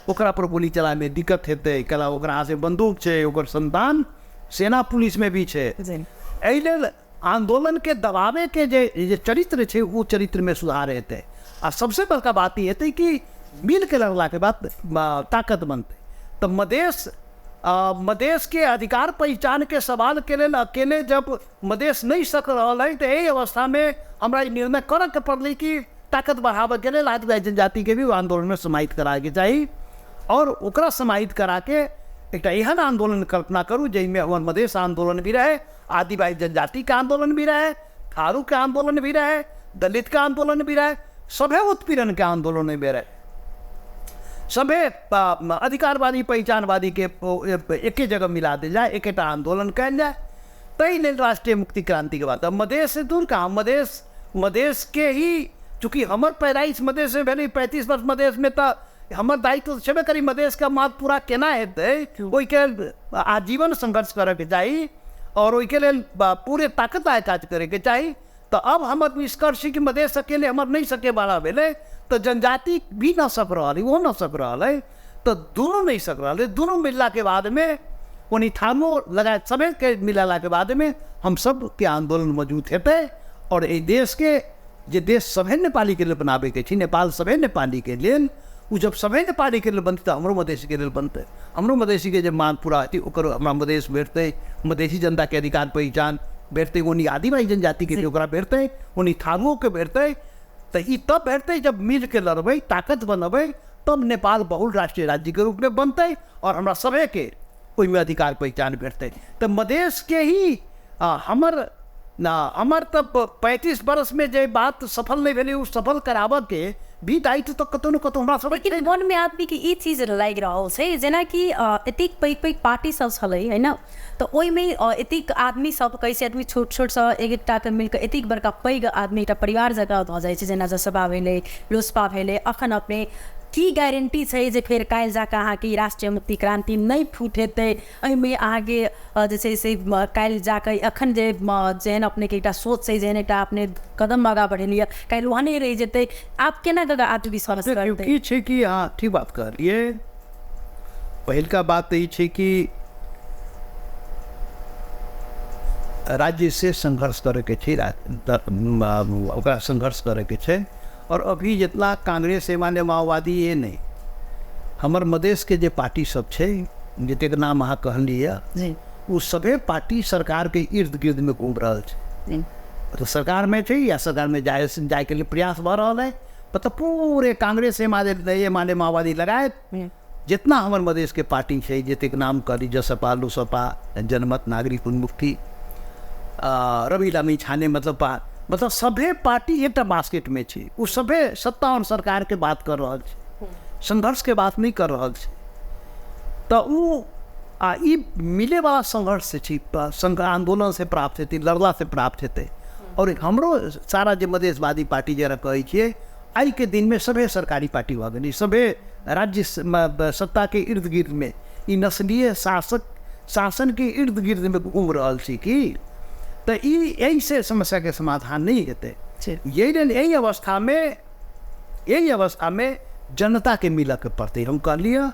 ओकरा पर गोली चलाए में दिक्कत हेतै। कला ओकरा हाथ में बंदूक छै, ओकर संतान सेना पुलिस में भी छै। एहि लेल आंदोलन के दबावे के जे जे चरित्र छै, ओ चरित्र में सुधार हेतै। आ सबसे बड़का बात ई हेतै कि मिल के लड़ला के बाद ताकत बनतै। तऽ मधेश के अधिकार पहचान के सवाल के लेल अकेले जब मधेश नहीं सक रहल है, तऽ एहि अवस्था में हमरा ई निर्णय करऽ के पड़लै कि ताकत बढ़ाबऽ के लेल आदिवासी जनजाति के भी आंदोलन में समाहित कराबे के चाही और ओकरा समाहित करा के एकटा एहन आंदोलन कल्पना करू जाहिमे हमर मधेश आंदोलन भी रहे, आदिवासी जनजाति के आंदोलन भी रहे, थारू के आंदोलन भी रहे, दलित के आंदोलन भी रहे, सभे उत्पीड़न के आंदोलन भी रहे, सभे अधिकारवादी पहचानवादी के एके जगह मिला देल जाय, एकेटा आंदोलन कयल जाय। ताहि लेल राष्ट्रीय मुक्ति क्रांति के बात। मधेश से दूर कहाँ, मधेश मधेश के ही चूँकि हमर पैदाइश मधेश में भेलै, 35 वर्ष मधेश में, तऽ हमर दायित्व छेबे करी मधेश के मांग पूरा केना हेतै, ओहिके लेल आजीवन संघर्ष करऽके चाही और ओहिके लेल पूरे ताकत आय काज करैके चाही। तऽ अब हमर निष्कर्ष कि मधेश अकेले हमर नहीं सके वाला भेलै, तऽ जनजाति भी न सक रहल है, ओहो न सक रहल है, तऽ दुनू नहीं सक रहल है। दुनू मिलला के बाद में ओनी थानो लगा सभे के मिलला के बाद में हम सब के आंदोलन मजबूत हेतै और एहि देश के जे देश सभे नेपाली के लेल बनाबे के छै, नेपाल सभे नेपाली के लेल, ओ जब सभे नेपाली के लेल बनतै तऽ हमरो मधेसी के लेल बनतै। हमरो मधेसी के जे मांग पूरा हेतै, ओकर हमरा मधेश भेटतै, मधेसी जनता के अधिकार पहिचान भेटतै, ओनी आदिवासी जनजाति के भी ओकरा भेटतै, ओनी थारुओ के भेटतै। तऽ ई तब भेटतै जब मिल के लड़बै, ताकत बनबै, तब नेपाल बहुल राष्ट्रीय राज्य के रूप में बनतै और हमरा सभे के ओहिमे अधिकार पहिचान भेटतै। तऽ मधेश के ही हमर ना हमर तऽ 35 वर्ष में जे बात सफल नहीं भेलै, ओ सफल कराबऽ के भी दायित्व तऽ कतौ ने कतौ हमरा सबके। लेकिन मन में आदमी के ई चीज लागि रहल छै, जेनाकि एतेक पैघ पैघ पार्टी सब छलै है ने, तऽ ओहिमे एतेक आदमी सब कैसे आदमी छोट छोट सँ एक एकटा के मिलके एतेक बड़का पैघ आदमी एकटा परिवार जकाँ भऽ जाइ छै, जेना जसपा भेलै, लोसपा भेलै। अखन अपने की गारंटी छै जे फेर काल्हि जाकऽ अहाँके ई राष्ट्रीय मुक्ति क्रांति नहि फूटेतै? एहिमे अहाँके जे छै से काल्हि जाकऽ अखन जे जेहन अपनेके एकटा सोच छै, जेहन एकटा अपने कदम आगाँ बढ़ेलियै, काल्हि ओहने रहि जेतै? आब केना कऽ आत्मविश्वास करतै? की छै कि अहाँ ठीक बात कहलियै। पहिलका बात तऽ ई छै कि राज्य से संघर्ष करैके छै, ओकरा संघर्ष करैके छै। और अभी जितना कांग्रेस एमाले माओवादी ये नहीं, हमर मधेश के जे पार्टी सब छै, जतेक नाम अहाँ कहलियै, ओ सभे पार्टी सरकार के इर्द गिर्द में घूम रहल छै, तो सरकार में छै या सरकार में जाय जायके लिए प्रयास भऽ रहल है। मतलब पूरे कांग्रेस एमाले एमाले माओवादी लगायत जितना हमर मधेश के पार्टी छै, जतेक नाम कहली, जसपा, लोसपा, जनमत, नागरिक उन्मुक्ति, रवि लामी छाने, मतलब सभे पार्टी एकटा बास्केट में छै। ओ सभे सत्ता और सरकार के बात कर रहल छै, संघर्ष के बात नहीं कर रहल छै। तऽ ओ आ ई मिले वाला संघर्ष से छै, आंदोलन से प्राप्त हेतै, लड़ला से प्राप्त हेतै। और हमरो सारा जे मधेशवादी पार्टी जेना कहै छियै, आइ के दिन में सभे सरकारी पार्टी भऽ गेलै, सभे राज्य सत्ता के इर्द गिर्द में ई नस्लीय शासक शासन के इर्द गिर्द में घूम रहल छै की तऽ ई एहिसँ समस्या के समाधान नहि हेतै। यही लेल एहि अवस्था में जनता के मिलऽ के पड़तै। हम कहलियै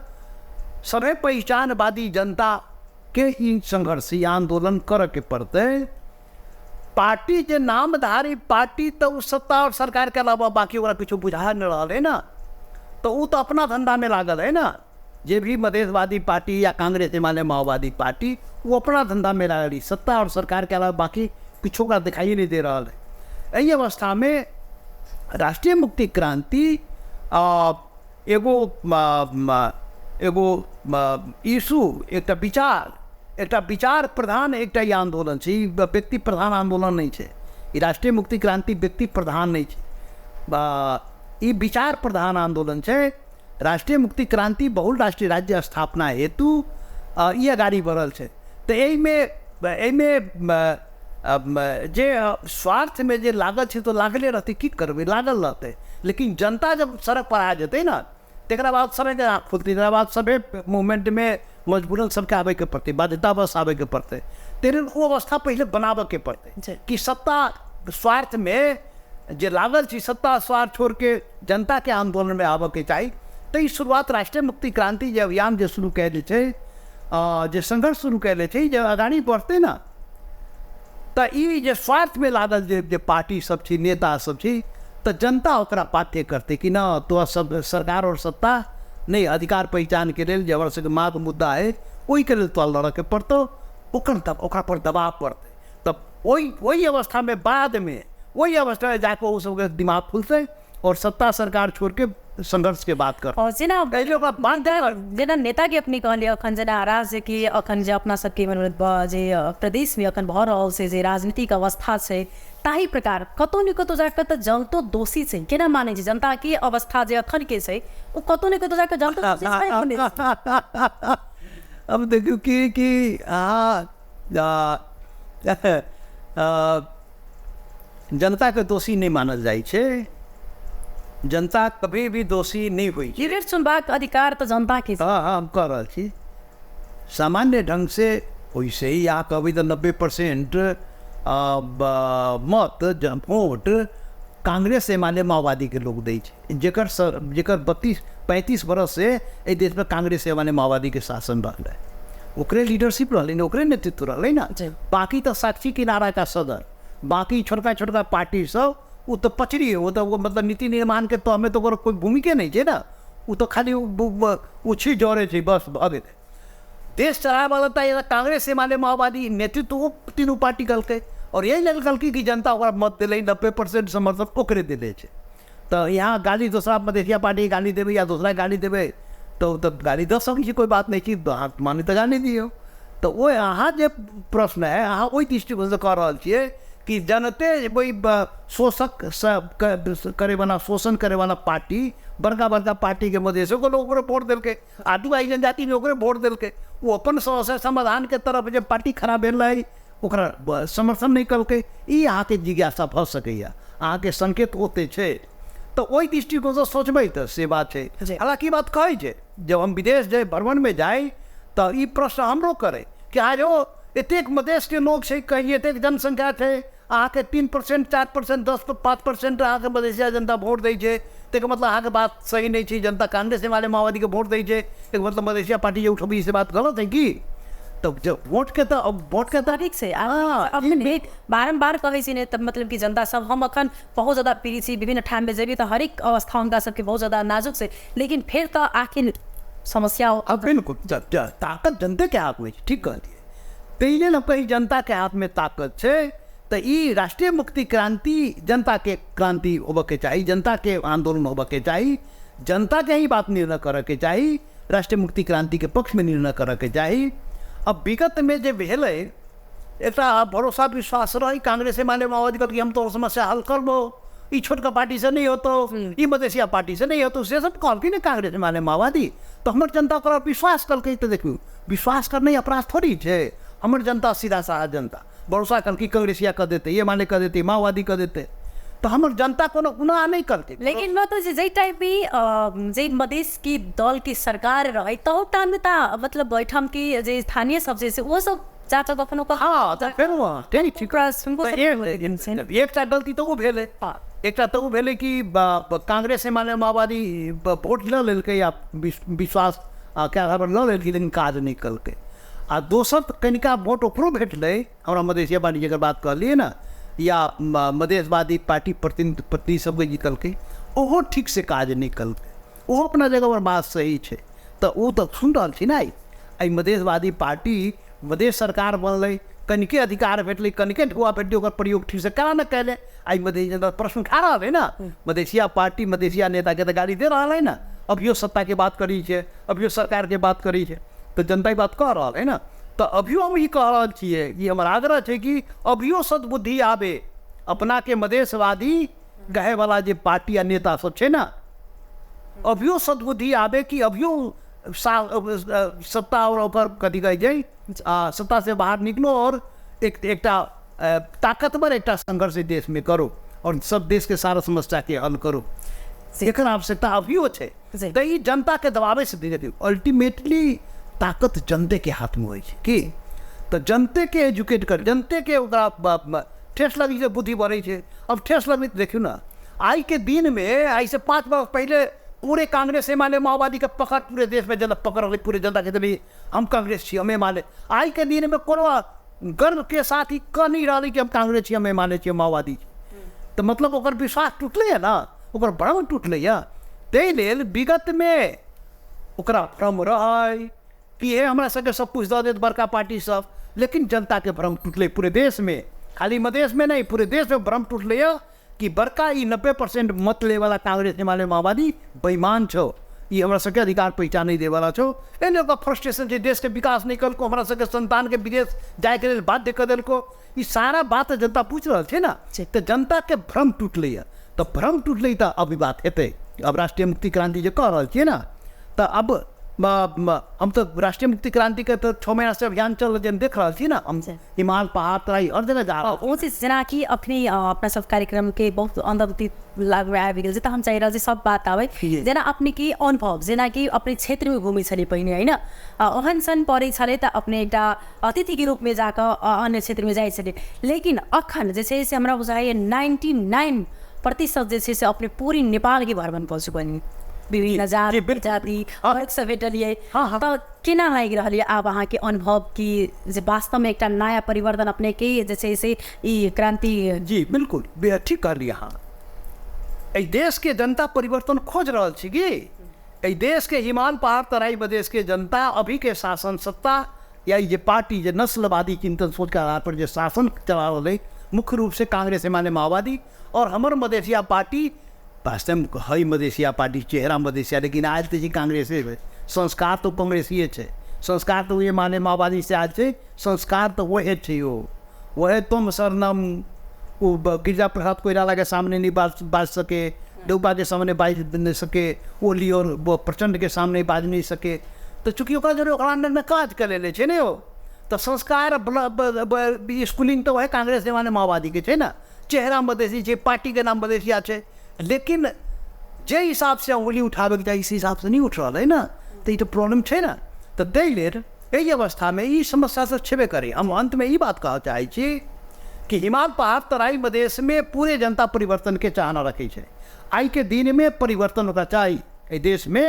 सभे पहिचानवादी जनता के ई संघर्ष, ई आंदोलन करऽ के पड़तै। पार्टी जे नामधारी पार्टी तऽ ओ सत्ता और सरकार के अलावा बाकी ओकरा किछु बुझा नहि रहल है ना, तऽ ओ तऽ अपना धंधा में लागल है ना। जे भी मधेशवादी पार्टी या कांग्रेस एमाले माओवादी पार्टी, वो अपना धंधा में लागल है, सत्ता और सरकार के अलावा बाकी किछो ओकरा दिखाई नहीं दे रहल है। एहि अवस्था में राष्ट्रीय मुक्ति क्रांति एगो एगो इशू, एकटा विचार, एकटा विचार प्रधान एकटा ई आंदोलन छै। ई व्यक्ति प्रधान आंदोलन नहि छै। ई राष्ट्रीय मुक्ति क्रांति व्यक्ति प्रधान नहि छै, ई विचार प्रधान आंदोलन छै। राष्ट्रीय मुक्ति क्रांति बहुल राष्ट्रीय राज्य स्थापना हेतु ई अगाडि बढ़ल छै। तऽ एहिमे एहिमे जे स्वार्थमे जे लागल छै तऽ लागले रहतै, की करबै, लागल रहतै। लेकिन जनता जब सड़क पर आ जेतै ने, तकरा बाद सभके आँख खुलतै, तकरा बाद सभे मूवमेंटमे मजबूरन सबके आबैके पड़तै, बाध्यतावश आबैके पड़तै। ताहि लेल ओ अवस्था पहिले बनाबऽके पड़तै कि सत्ता स्वार्थमे जे लागल छी, सत्ता स्वार्थ छोड़िके जनताके आन्दोलनमे आबऽके चाही। तऽ ई शुरुआत राष्ट्रीय मुक्ति क्रांति जे अभियान जे शुरू कयले छै, जे संघर्ष शुरू कयले छै, जे अगाड़ी बढ़तै ने, तऽ ई जे स्वार्थमे लागल जे जे पार्टी सब छै, नेता सब छै, तऽ जनता ओकरा बाध्य करतै कि न तोरा सब सरकार आओर सत्ता नहि, अधिकार पहिचानके लेल जे हमर सबके माँग मुद्दा अइ ओहिके लेल तोरा लड़ऽके पड़तौ। ओकर तब ओकरा पर दबाव पड़तै, तब ओहि ओहि अवस्थामे बादमे ओहि अवस्थामे जाकऽ ओ सबके दिमाग खुलतै और सत्ता सरकार छोड़ के संघर्ष के बात कर। और जेना पहिले ओकरा बाध्य जेना नेता के अपने कहलियै अखन जेना राज्य के अखन जे अपना सबके जे प्रदेश में अखन भऽ रहल छै, जे राजनीतिक अवस्था छै, ताहि प्रकार कतौ ने कतौ जाकऽ तऽ जनतो दोषी छै। केना मानै छै जनता के अवस्था जे अखन के छै ओ कतौ ने कतौ जाकऽ जनतो दोषी छै अपने? अब देखियौ कि कि अहाँ जनताके दोषी नहि मानल जाइ छै, जनता कभी भी दोषी नहि होइ छै। ई चुनबाक अधिकार तऽ जनता के छै। हँ हँ, हम कह रहल छी सामान्य ढंग से वैसे ही अहाँ कहबै तऽ 90% मत वोट कांग्रेस एमाले माओवादीके लोक दै छै, जेकर जेकर 32-35 बरससँ एहि देशमे कांग्रेस एमाले माओवादीके शासन रहलै, ओकरे लीडरशिप रहलै ने, ओकरे नेतृत्व रहलै ने। बाकी तऽ साक्षी किनारा का सदर, बाकी छोटका छोटका पार्टी सब ओ तऽ पचड़ी, ओ तऽ मतलब नीति निर्माणके तहमे तऽ ओकर कोइ भूमिके नहि छै ने, ओ तऽ खाली ओ छी जरे छै, बस भऽ गेलै। देश चलाबैवला तऽ कांग्रेस एमाले माओवादी नेतृत्व ओ तीनू पार्टी कलकै, और यही लेल कहलकै कि जनता ओकरा मत देलै, 90% समर्थन ओकरे देले छै। तऽ यहाँ गाली दोसरा मधेसिया पार्टी गाली देबै या दोसरा गाली देबै तऽ गाली दऽ सकै छी, कोइ बात नहि छै, अहाँ मानी तऽ गाली दियौ। तऽ ओ अहाँ जे प्रश्न है अहाँ ओहि दृष्टिकोणसँ कऽ रहल छियै कि जनते ओहि शोषक करैवला, शोषण करैवला पार्टी, बड़का बड़का पार्टीके मधेशोके लोक ओकरे वोट देलकै, आदिवासी जनजातिमे ओकरे वोट देलकै, ओ अपन समस्या समाधानके तरफ जे पार्टी खड़ा भेल रहै ओकरा समर्थन नहि केलकै। ई अहाँके जिज्ञासा भऽ सकैए, अहाँके संकेत ओते छै, तऽ ओहि दृष्टिकोणसँ सोचबै तऽ से बात छै। हालाँकि बात कहै छै, जब हम विदेश जाइ भ्रमणमे जाइ तऽ ई प्रश्न हमरो करै कि आज ओ एतेक मधेशके लोक छै, कहीं एतेक जनसंख्या छै, अहाँके 3% 4% 10-5% अहाँके मधेसिया जनता वोट दै छै, ताहिके मतलब अहाँके बात सही नहि छै, जनता कांग्रेस एमाले माओवादीके वोट दै छै, ताहिके मतलब मधेसिया पार्टी जे उठबै से बात गलत है की? तऽ जब वोटके तऽ वोटके तऽ ठीक छै। अपने बारम्बार कहै छी ने तऽ मतलब कि जनता सब हम अखन बहुत ज्यादा पीड़ित छी, विभिन्न ठाममे जेबी तऽ हरेक अवस्था हुनका सबके बहुत ज्यादा नाजुक छै, लेकिन फेर तऽ आखिर समस्या अब बिल्कुल ताकत जनतेके हाथमे छै, ठीक कहलियै, ताहि लेल हम कही जनताके हाथमे ताकत छै। तऽ ई राष्ट्रीय मुक्ति क्रांति जनताके क्रांति होबऽके चाही, जनताके आन्दोलन होबऽके चाही, जनताके ही बात निर्णय करऽके चाही, राष्ट्रीय मुक्ति क्रांतिके पक्षमे निर्णय करऽके चाही। अब विगतमे जे भेलै एकटा भरोसा विश्वास रही कांग्रेस एमाले माओवादी कहलकै हम तोहर समस्या हल करबो, ई छोटका पार्टी से नहीं होतो, ई मधेसिया पार्टी से नहीं होतो, से सब कहलकै ने कांग्रेस एमाले माओवादी, तऽ हमर जनता ओकरा विश्वास कलकै। तऽ देखियौ विश्वास करनाइ अपराध थोड़ी छै, हमर जनता सीधा साधा जनता भरोसा कलकै कांग्रेसिया कऽ देतै, एमाले कऽ देतै, माओवादी कऽ देतै, तऽ हमर जनता कोनो गुनाह नहि करतै। लेकिन मतलब जे जाहि टाइम भी जे मधेश की दल की सरकार रहै तहु टाइममे तऽ मतलब एहिठाम की जे स्थानीय सब जे छै ओ सब जाकऽ कखनो हँ तऽ फेर ठीक एकटा गलती तऽ ओ भेलै, एकटा तऽ ओ भेलै कि कांग्रेस एमाले माओवादी वोट लऽ लेलकै या विश्वास के आधार पर लऽ लेलकै, लेकिन काज नहि केलकै। आ दोसर कनिका वोट ओकरो भेटलै, हमरा मधेसिया पार्टी जकर बात कहलियै ने, या मधेशवादी पार्टी प्रतिनिधि सबके जीतलकै, ओहो ठीकसँ काज नहि केलकै, ओहो अपना जगह पर बात सही छै। तऽ ओ तऽ सुनि रहल छी ने, एहि मधेशवादी पार्टी मधेश सरकार बनलै, कनिके अधिकार भेटलै, कनिके ढुआ भेटलै, ओकर प्रयोग ठीकसँ केना नहि कयलै? आइ मधेश जनता प्रश्न उठा रहल है ने, मधेसिया पार्टी मधेसिया नेताके तऽ गाली दे रहल है ने, अभियो सत्ताके बात करै छै, अभियो सरकारके बात करै छै, तऽ जनता ई बात कह रहल है ने। तऽ अभियो हम ई कह रहल छियै, ई हमर आग्रह छै कि अभियो सद्बुद्धि आबे, अपनाके मधेशवादी कहेवला जे पार्टी आ नेता सब छै ने, अभियो सद्बुद्धि आबे कि अभियो सत्ता और ओकर कथी कहै छै, सत्ता से बाहर निकलो और एक एकटा ताकतवर एकटा संघर्ष देशमे करो और सब देशके सारा समस्याके हल करो, एकर आवश्यकता अभियो छै। तऽ ई जनताके दबाबै से देखियौ अल्टीमेटली ताकत जनतेके हाथमे होइ छै। की तऽ जनतेके एजुकेट कर, जनतेके ओकरा ठेस लगै छै, बुद्धि बढ़ै छै। अब ठेस लगै तऽ देखियौ ने, आइके दिनमे आइसँ 5 वर्ष पहिले पूरे कांग्रेस एमाले माओवादीके पकड़ पूरे देशमे जनता पकड़ रहलै, पूरे जनता कहते भी हम कांग्रेस छी, हम एमाले। आइके दिनमे कोनो गर्वके साथ ई कह नहि रहलै कि हम कांग्रेस छी, हम एमाले छी, हम माओवादी छी। तऽ मतलब ओकर विश्वास टूटलैए ने, ओकर भ्रम टूटलैए। ताहि लेल विगतमे ओकरा भ्रम रहै कि हे हमरा सबके सब कुछ दऽ देत बड़का पार्टी सब, लेकिन जनताके भ्रम टूटलै पूरे देशमे, खाली मधेशमे नहि, पूरे देशमे भ्रम टूटलैए कि बड़का ई 90% मत लैवला कांग्रेस एमाले माओवादी बेईमान छौ, ई हमरा सबके अधिकार पहिचान नहि दैवला छौ। एहिमे ओकरा फ्रस्ट्रेशन छै, देशके विकास नहि केलको, हमरा सबके सन्तानके विदेश जाइके लेल बाध्य कऽ देलको, ई सारा बात जनता पूछि रहल छै ने। तऽ जनताके भ्रम टूटलैए, तऽ भ्रम टूटलै तऽ अब ई बात हेतै। अब राष्ट्रीय मुक्ति क्रांति जे कह रहल छियै ने, तऽ अब हम तऽ राष्ट्रीय मुक्ति क्रांतिके तऽ 6 महीनासँ अभियान चल रहल छै, हम देख रहल छी ने, हम हिमाल पहाड़ तराई हर जगह जा रहल। ओ चीज जेनाकि अखनी अपना सब कार्यक्रमके बहुत अंदर लागू आबि गेल छै, तऽ हम चाहि रहल छी सब बात आबै। जेना अपने की अनुभव, जेनाकि अपने क्षेत्रमे घुमै छलियै पहिने होइन, ओहन सन पड़ै छलै तऽ अपने एकटा अतिथिके रूपमे जाकऽ अन्य क्षेत्रमे जाइ छलियै, लेकिन अखन जे छै से हमरा बुझाइए 99% जे छै से अपने पूरी नेपालके भ्रमण कऽ चुकलियै, विभिन्न जात जाति वर्गसँ भेटलियै। तऽ केना लागि रहल यऽ आब अहाँके अनुभव कि जे वास्तवमे एकटा नया परिवर्तन अपनेके जे छै से ई क्रांति? जी बिल्कुल ठीक कहलियै अहाँ। एहि देशके जनता परिवर्तन खोज रहल छै कि एहि देशके हिमाल पहाड़ तराई मधेशके जनता अभीके शासन सत्ता या ई जे पार्टी जे नस्लवादी चिंतन सोचके आधार पर जे शासन चला रहल अइ, मुख्य रूपसँ कांग्रेस एमाले माओवादी और हमर मधेसिया पार्टी, वास्तवमे है मधेसिया पार्टी, चेहरा मधेसिया, लेकिन आयल तऽ छै कांग्रेसे, संस्कार तऽ कांग्रेसिए छै, संस्कार तऽ एमाले माओवादी से आयल छै, संस्कार तऽ वहे छै। ओ वहे तुम सरनम, ओ गिरिजा प्रसाद कोइरालाके सामने नहि बाजि सके, देउबाके सामने बाजि नहि सके, ओली और प्रचण्डके सामने बाजि नहि सके। तऽ चूँकि ओकरा जरे ओकरा अन्दरमे काज कऽ लेले छै ने ओ, तऽ संस्कार स्कूलिंग तऽ वएह कांग्रेस एमाले माओवादीके छै ने, चेहरा मधेसी छै, पार्टीके नाम मधेसिया छै, लेकिन जे हिसाबसँ उंगली उठाबैके चाही से हिसाबसँ नहि उठि रहल है ने, तऽ ई तऽ प्रॉब्लम छै ने। तऽ ताहि लेल एहि अवस्थामे ई समस्या सब छेबे करै। हम अन्तमे ई बात कहऽ चाहै छी कि हिमाल पहाड़ तराई मधेशमे पूरे जनता परिवर्तनके चाहना रखै छै। आइके दिनमे परिवर्तन ओकरा चाही एहि देशमे,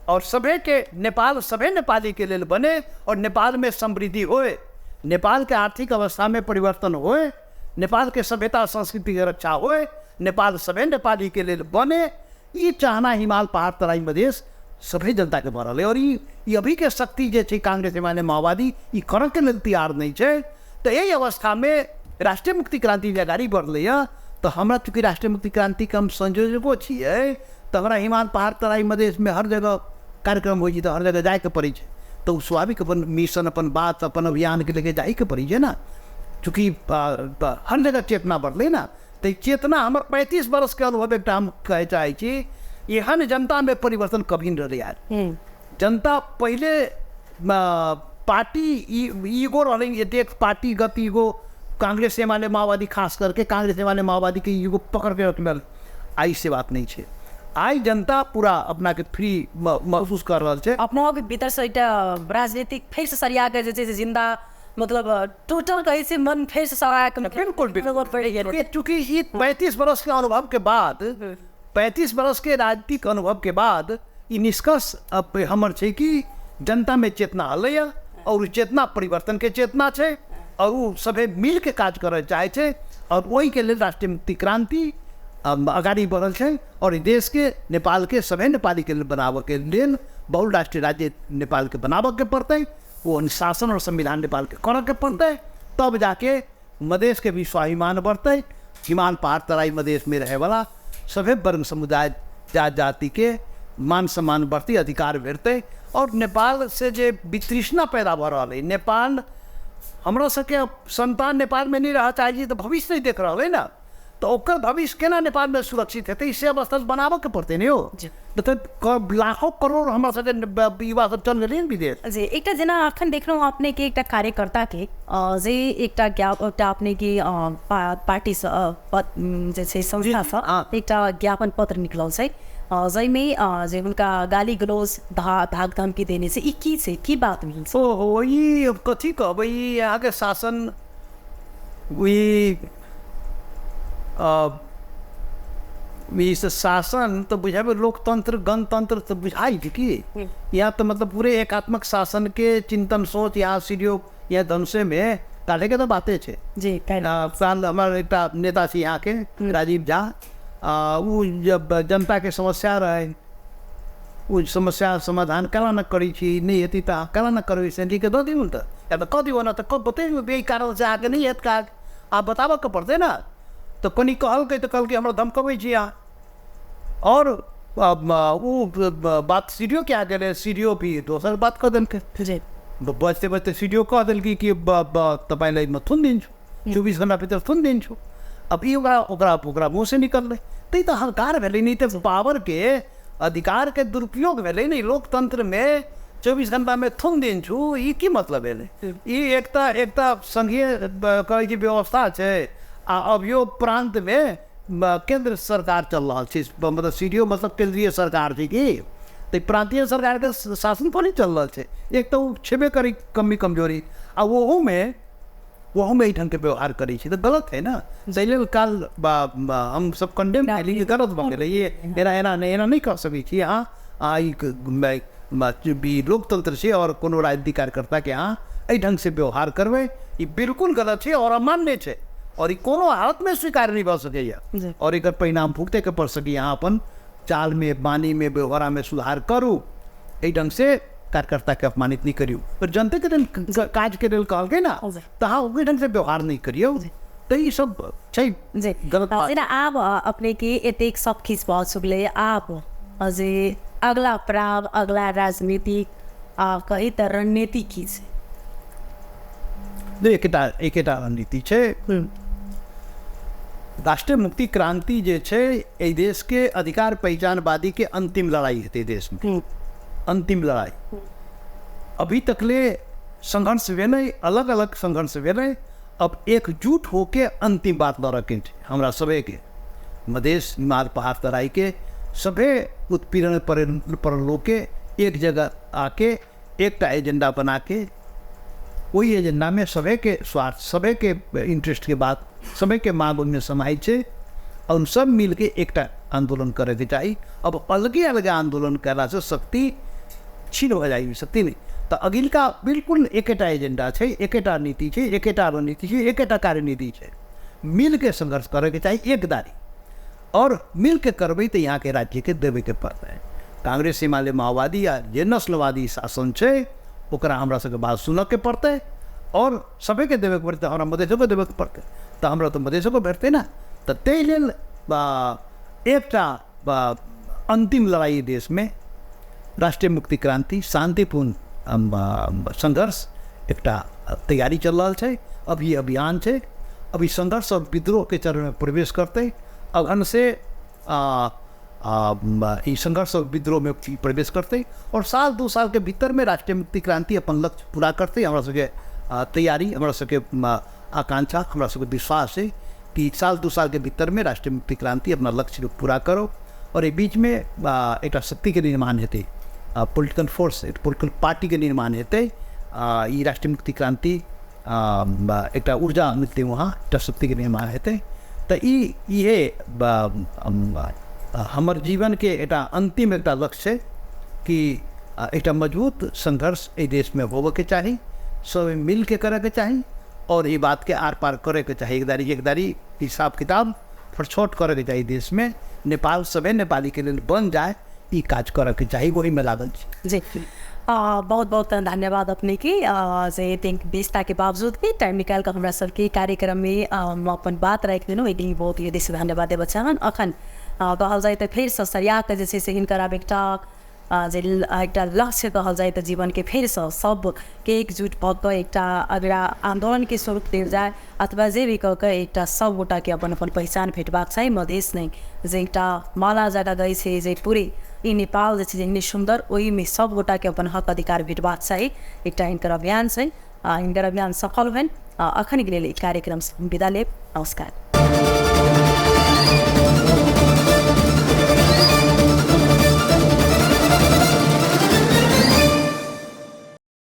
और सभेके नेपाल सभे नेपालीके लेल बने और नेपालमे समृद्धि होए, नेपालके आर्थिक अवस्थामे परिवर्तन होए, नेपालके सभ्यता संस्कृतिके रक्षा होए, नेपाल सभे नेपालीके लेल बने, ई चाहना हिमाल पहाड़ तराई मधेश सभे जनताके भऽ रहल है। और ई अभीके शक्ति जे छै कांग्रेस एमाले माओवादी ई करऽके लेल तैयार नहि छै। तऽ एहि अवस्थामे राष्ट्रीय मुक्ति क्रांति जे अगाडि बढ़लैए, तऽ हमरा चूँकि राष्ट्रीय मुक्ति क्रांतिके हम संयोजको छियै, तऽ हमरा हिमाल पहाड़ तराई मधेशमे हर जगह कार्यक्रम होइ छै, तऽ हर जगह जाइके पड़ै छै। तऽ ओ स्वाभाविक अपन मिशन, अपन बात, अपन अभियानके लेके जाइके पड़ै छै ने। चूँकि हर जगह चेतना बढ़लै ने, तऽ चेतना हमर 35 वर्षके अनुभव एकटा हम कहै चाहै छी, एहन जनतामे परिवर्तन कभी नहि रहलै यार। जनता पहिले पार्टी ईगो रहलै, एतेक पार्टीगत ईगो, कांग्रेस एमाले माओवादी, खास करके कांग्रेस एमाले माओवादीके ईगो पकड़के रखने। आइ से बात नहि छै, आइ जनता पूरा अपनाके फ्री महसूस कर रहल छै। अपना भीतरसँ एकटा राजनीतिक फेरसँ सरिया कऽ जे छै से जिन्दा, मतलब टोटल कहै छै मन फेरसँ सरा कऽ बिल्कुल बिल्कुल। चूँकि ई 35 वर्षके अनुभवके बाद, 35 वर्षके राजनीतिक अनुभवके बाद ई निष्कर्ष अब हमर छै कि जनतामे चेतना अलैए और उ चेतना परिवर्तनके चेतना छै, और उ सभे मिलके काज करऽ चाहै छै, और ओहिके लेल राष्ट्रीय मुक्ति क्रांति अगाडि बढ़ल छै। और ई देशके नेपालके सभे नेपालीके लेल बनाबऽके लेल बहुराष्ट्रीय राज्य नेपालके बनाबऽके पड़तै, ओ अनुशासन और संविधान नेपालके करऽके पड़तै, तब जाके मधेशके भी स्वाभिमान बढ़तै। हिमाल पहाड़ तराई मधेशमे रहैवला सभे वर्ग समुदाय जात जातिके मान सम्मान बढ़तै, अधिकार भेटतै। और नेपाल से जे वितृष्णा पैदा भऽ रहल है, नेपाल हमरा सबके संतान नेपालमे नहि रहऽ चाहै छै तऽ भविष्य नहि देख रहल है ने, तऽ ओकर भविष्य केना नेपालमे सुरक्षित हेतै से अवस्था बनाबऽके पड़तै ने यौ। तऽ लाखों करोड़ हमरा सबके युवा सब चल गेलै ने विदेश। जी एकटा जेना अखन देखलहुँ अपनेके एकटा कार्यकर्ताके जे एकटा एकटा अपनेके पार्टीसँ जे छै संस्थासँ एकटा ज्ञापन पत्र निकलल छै, जाहिमे जे हुनका गाली गलौज धाक धमकी देने छै, ई की छै, की बात भेल छै? ओहो, ई कथी कहबै, ई अहाँके शासन ई ई शासन तऽ बुझाबै लोकतंत्र गणतंत्र तऽ बुझाइ छै की यहाँ तऽ मतलब पूरे एकात्मक शासन के चिंतन सोच यहाँ सीडीओ यहाँ धनुषे में काल्हे के तऽ बाते छै जी। काल्हि हमर एकटा नेता छै यहाँ के राजीव झा, ओ जब जनता के समस्या रहै ओ समस्या समाधान केना ने करै छी, नहि हेतै तऽ अहाँ केना ने करबै, से लिख के दऽ दियौ ने तऽ या तऽ कऽ दियौ ने तऽ बतैयौ एहि कारणसँ अहाँके नहि हैत काज, अहाँ बताबऽके पड़तै ने। तऽ कनि कहलकै तऽ कहलकै हमरा धमकबै छी अहाँ, आओर ओ बात सी डी ओ के आ गेलै, सी डी ओ भी दोसर बात कऽ देलकै। बजते बजते सी डी ओ कह देलकै कि तपाईँलाई म थुनिदिन्छु, 24 घन्टाभित्र थुनिदिन्छु। अब ई ओकरा ओकरा ओकरा मुँहसँ निकललै, तै तऽ हंकार भेलै, नहि तऽ पावरके अधिकारके दुरुपयोग भेलै ने। लोकतंत्रमे 24 घन्टामे थुन दिन्छु, ई की मतलब भेलै? ई एकटा संघीय कहै छै व्यवस्था छै, आ अभियो प्रान्तमे केंद्र सरकार चल रहल छै, मतलब सी डी ओ मतलब केंद्रीय सरकार छै की, तऽ प्रांतीय सरकारके शासन थोड़ी चल रहल छै। एक तऽ ओ छेबे करै कमी कमजोरी, आ ओहूमे एहि ढङ्गके व्यवहार करै छै तऽ गलत है ने। ताहि लेल काल हम सब कंडेम कयली, गलत भऽ गेलै, ये एना एना नहि, एना नहि कह सकै छी अहाँ। ई लोकतंत्र छै और कोनो राजनीतिक कार्यकर्ताके अहाँ एहि ढङ्गसँ व्यवहार करबै ई बिल्कुल गलत छै और अमान्य छै, और ई कोनो हालतमे स्वीकार नहि भऽ सकैए, और एकर परिणाम भुगतैके पड़ि सकैए। अहाँ अपन चालमे वाणीमे व्यवहारमे सुधार करू, एहि ढङ्गसँ कार्यकर्ताके अपमानित नहि करियौ। पर जनतेके लेल काजके लेल कहलकै ने, तऽ अहाँ ओहि ढङ्गसँ व्यवहार नहि करियौ, तऽ ई सब छै गलत बात। जेना आब अपने के एतेक सब किछु भऽ चुकलै, आब जे अगला पड़ाव, अगला राजनीतिक कही तऽ रणनीति की छै? एकेटा रणनीति छै, राष्ट्रीय मुक्ति क्रांति जे छै एहि देश के अधिकार पहिचानवादी के अंतिम लड़ाई हेतै देश में, अंतिम लड़ाई। अभी तकले संघर्ष भेलै, अलग अलग संघर्ष भेलै, अब एकजुट होके अंतिम बात लड़के छै हमरा सभे के, मधेश हिमाल पहाड़ तराई के सभे उत्पीड़न पर लोग के एक जगह आके एकटा एजेंडा बना के ओहि एजेंडा में सभे के स्वार्थ, सभे के इंटरेस्ट के बात, सभे के मांग ओहिमे समाहित छै, और सब मिल के एकटा आंदोलन करे के चाही। अब अलगे अलगे आंदोलन कयलासँ शक्ति क्षीण भऽ जाइ, शक्ति नहि। तऽ अगिलका बिल्कुल एकेटा एजेंडा छै, एकेटा नीति छै, एकेटा रणनीति छै, एकेटा कार्यनीति छै, मिल के संघर्ष करे के चाही एकदारी, और मिल के करबै तऽ यहाँ के राज्य के देवे के पड़तै। कांग्रेस एमाले माओवादी या जे नस्लवादी शासन छै ओकरा हमरा सबके बात सुनऽके पड़तै और सभेके देवे के पड़तै। हमरा मधेशोके देवे के पड़तै तऽ हमरा तऽ मधेशोके भेटतै ने। तऽ ताहि लेल एकटा अंतिम लड़ाई देशमे राष्ट्रीय मुक्ति क्रांति, शांतिपूर्ण संघर्ष एकटा तैयारी चल रहल छै, अभी अभियान छै, अभी संघर्ष और विद्रोह के चरण में प्रवेश करतै। अगहन से ई संघर्ष और विद्रोह में प्रवेश करतै और साल 2 साल के भीतर में राष्ट्रीय मुक्ति क्रांति अपन लक्ष्य पूरा करतै। हमरा सबके तैयारी, हमरा सबके आकांक्षा, हमरा सबके विश्वास है कि साल 2 साल के भीतर में राष्ट्रीय मुक्ति क्रांति अपना लक्ष्य पूरा करो। और एहि बीच में एकटा शक्ति के निर्माण हेतै, पॉलिटिकल फोर्स, पॉलिटिकल पार्टी के निर्माण हेतै। ई राष्ट्रीय मुक्ति क्रांति एकटा ऊर्जा मिलतै, वहाँ एकटा शक्ति के निर्माण हेतै। तऽ इहे हमर जीवन के एकटा अंतिम एकटा लक्ष्य छै कि एकटा मजबूत संघर्ष एहि देश में होबऽके चाही, सब मिल के करऽके चाही और ई बात के आर पार करैके चाही। एकदारी एकदारी हिसाब किताब फरछोट करैके चाही देश में, नेपाल सभे नेपाली के लेल बन जाए, ई काज करऽके चाही, ओहिमे लागल छी। जी, बहुत बहुत धन्यवाद अपने के, जे एतेक व्यस्तता के बावजूद भी टाइम निकाल कऽ हमरा सबके कार्यक्रम में अपन बात राखि देलहुँ, एहि बहुत ही दिलसँ धन्यवाद देबऽ चाहब। अखन कहल जाय तऽ फेरसँ सरिया कऽ जे छै से हिनकर आब एकटा जे एकटा लक्ष्य कहल जाय तऽ जीवनके फेरसँ सबके एकजुट भऽ कऽ एकटा अगला आन्दोलनके स्वरूप देल जाय अथवा जे भी कऽ कऽ एकटा सब गोटाके अपन अपन पहिचान भेटबाक चाही। मधेश नहि जे एकटा माला जकाँ गै छै जे पूरे ई नेपाल जे छै एहने सुन्दर, ओहिमे सब गोटाके अपन हक अधिकार भेटबाक चाही, एकटा हिनकर अभियान छै। हिनकर अभियान सफल भेल। अखनके लेल ई कार्यक्रमसँ हम विदा लेब। नमस्कार।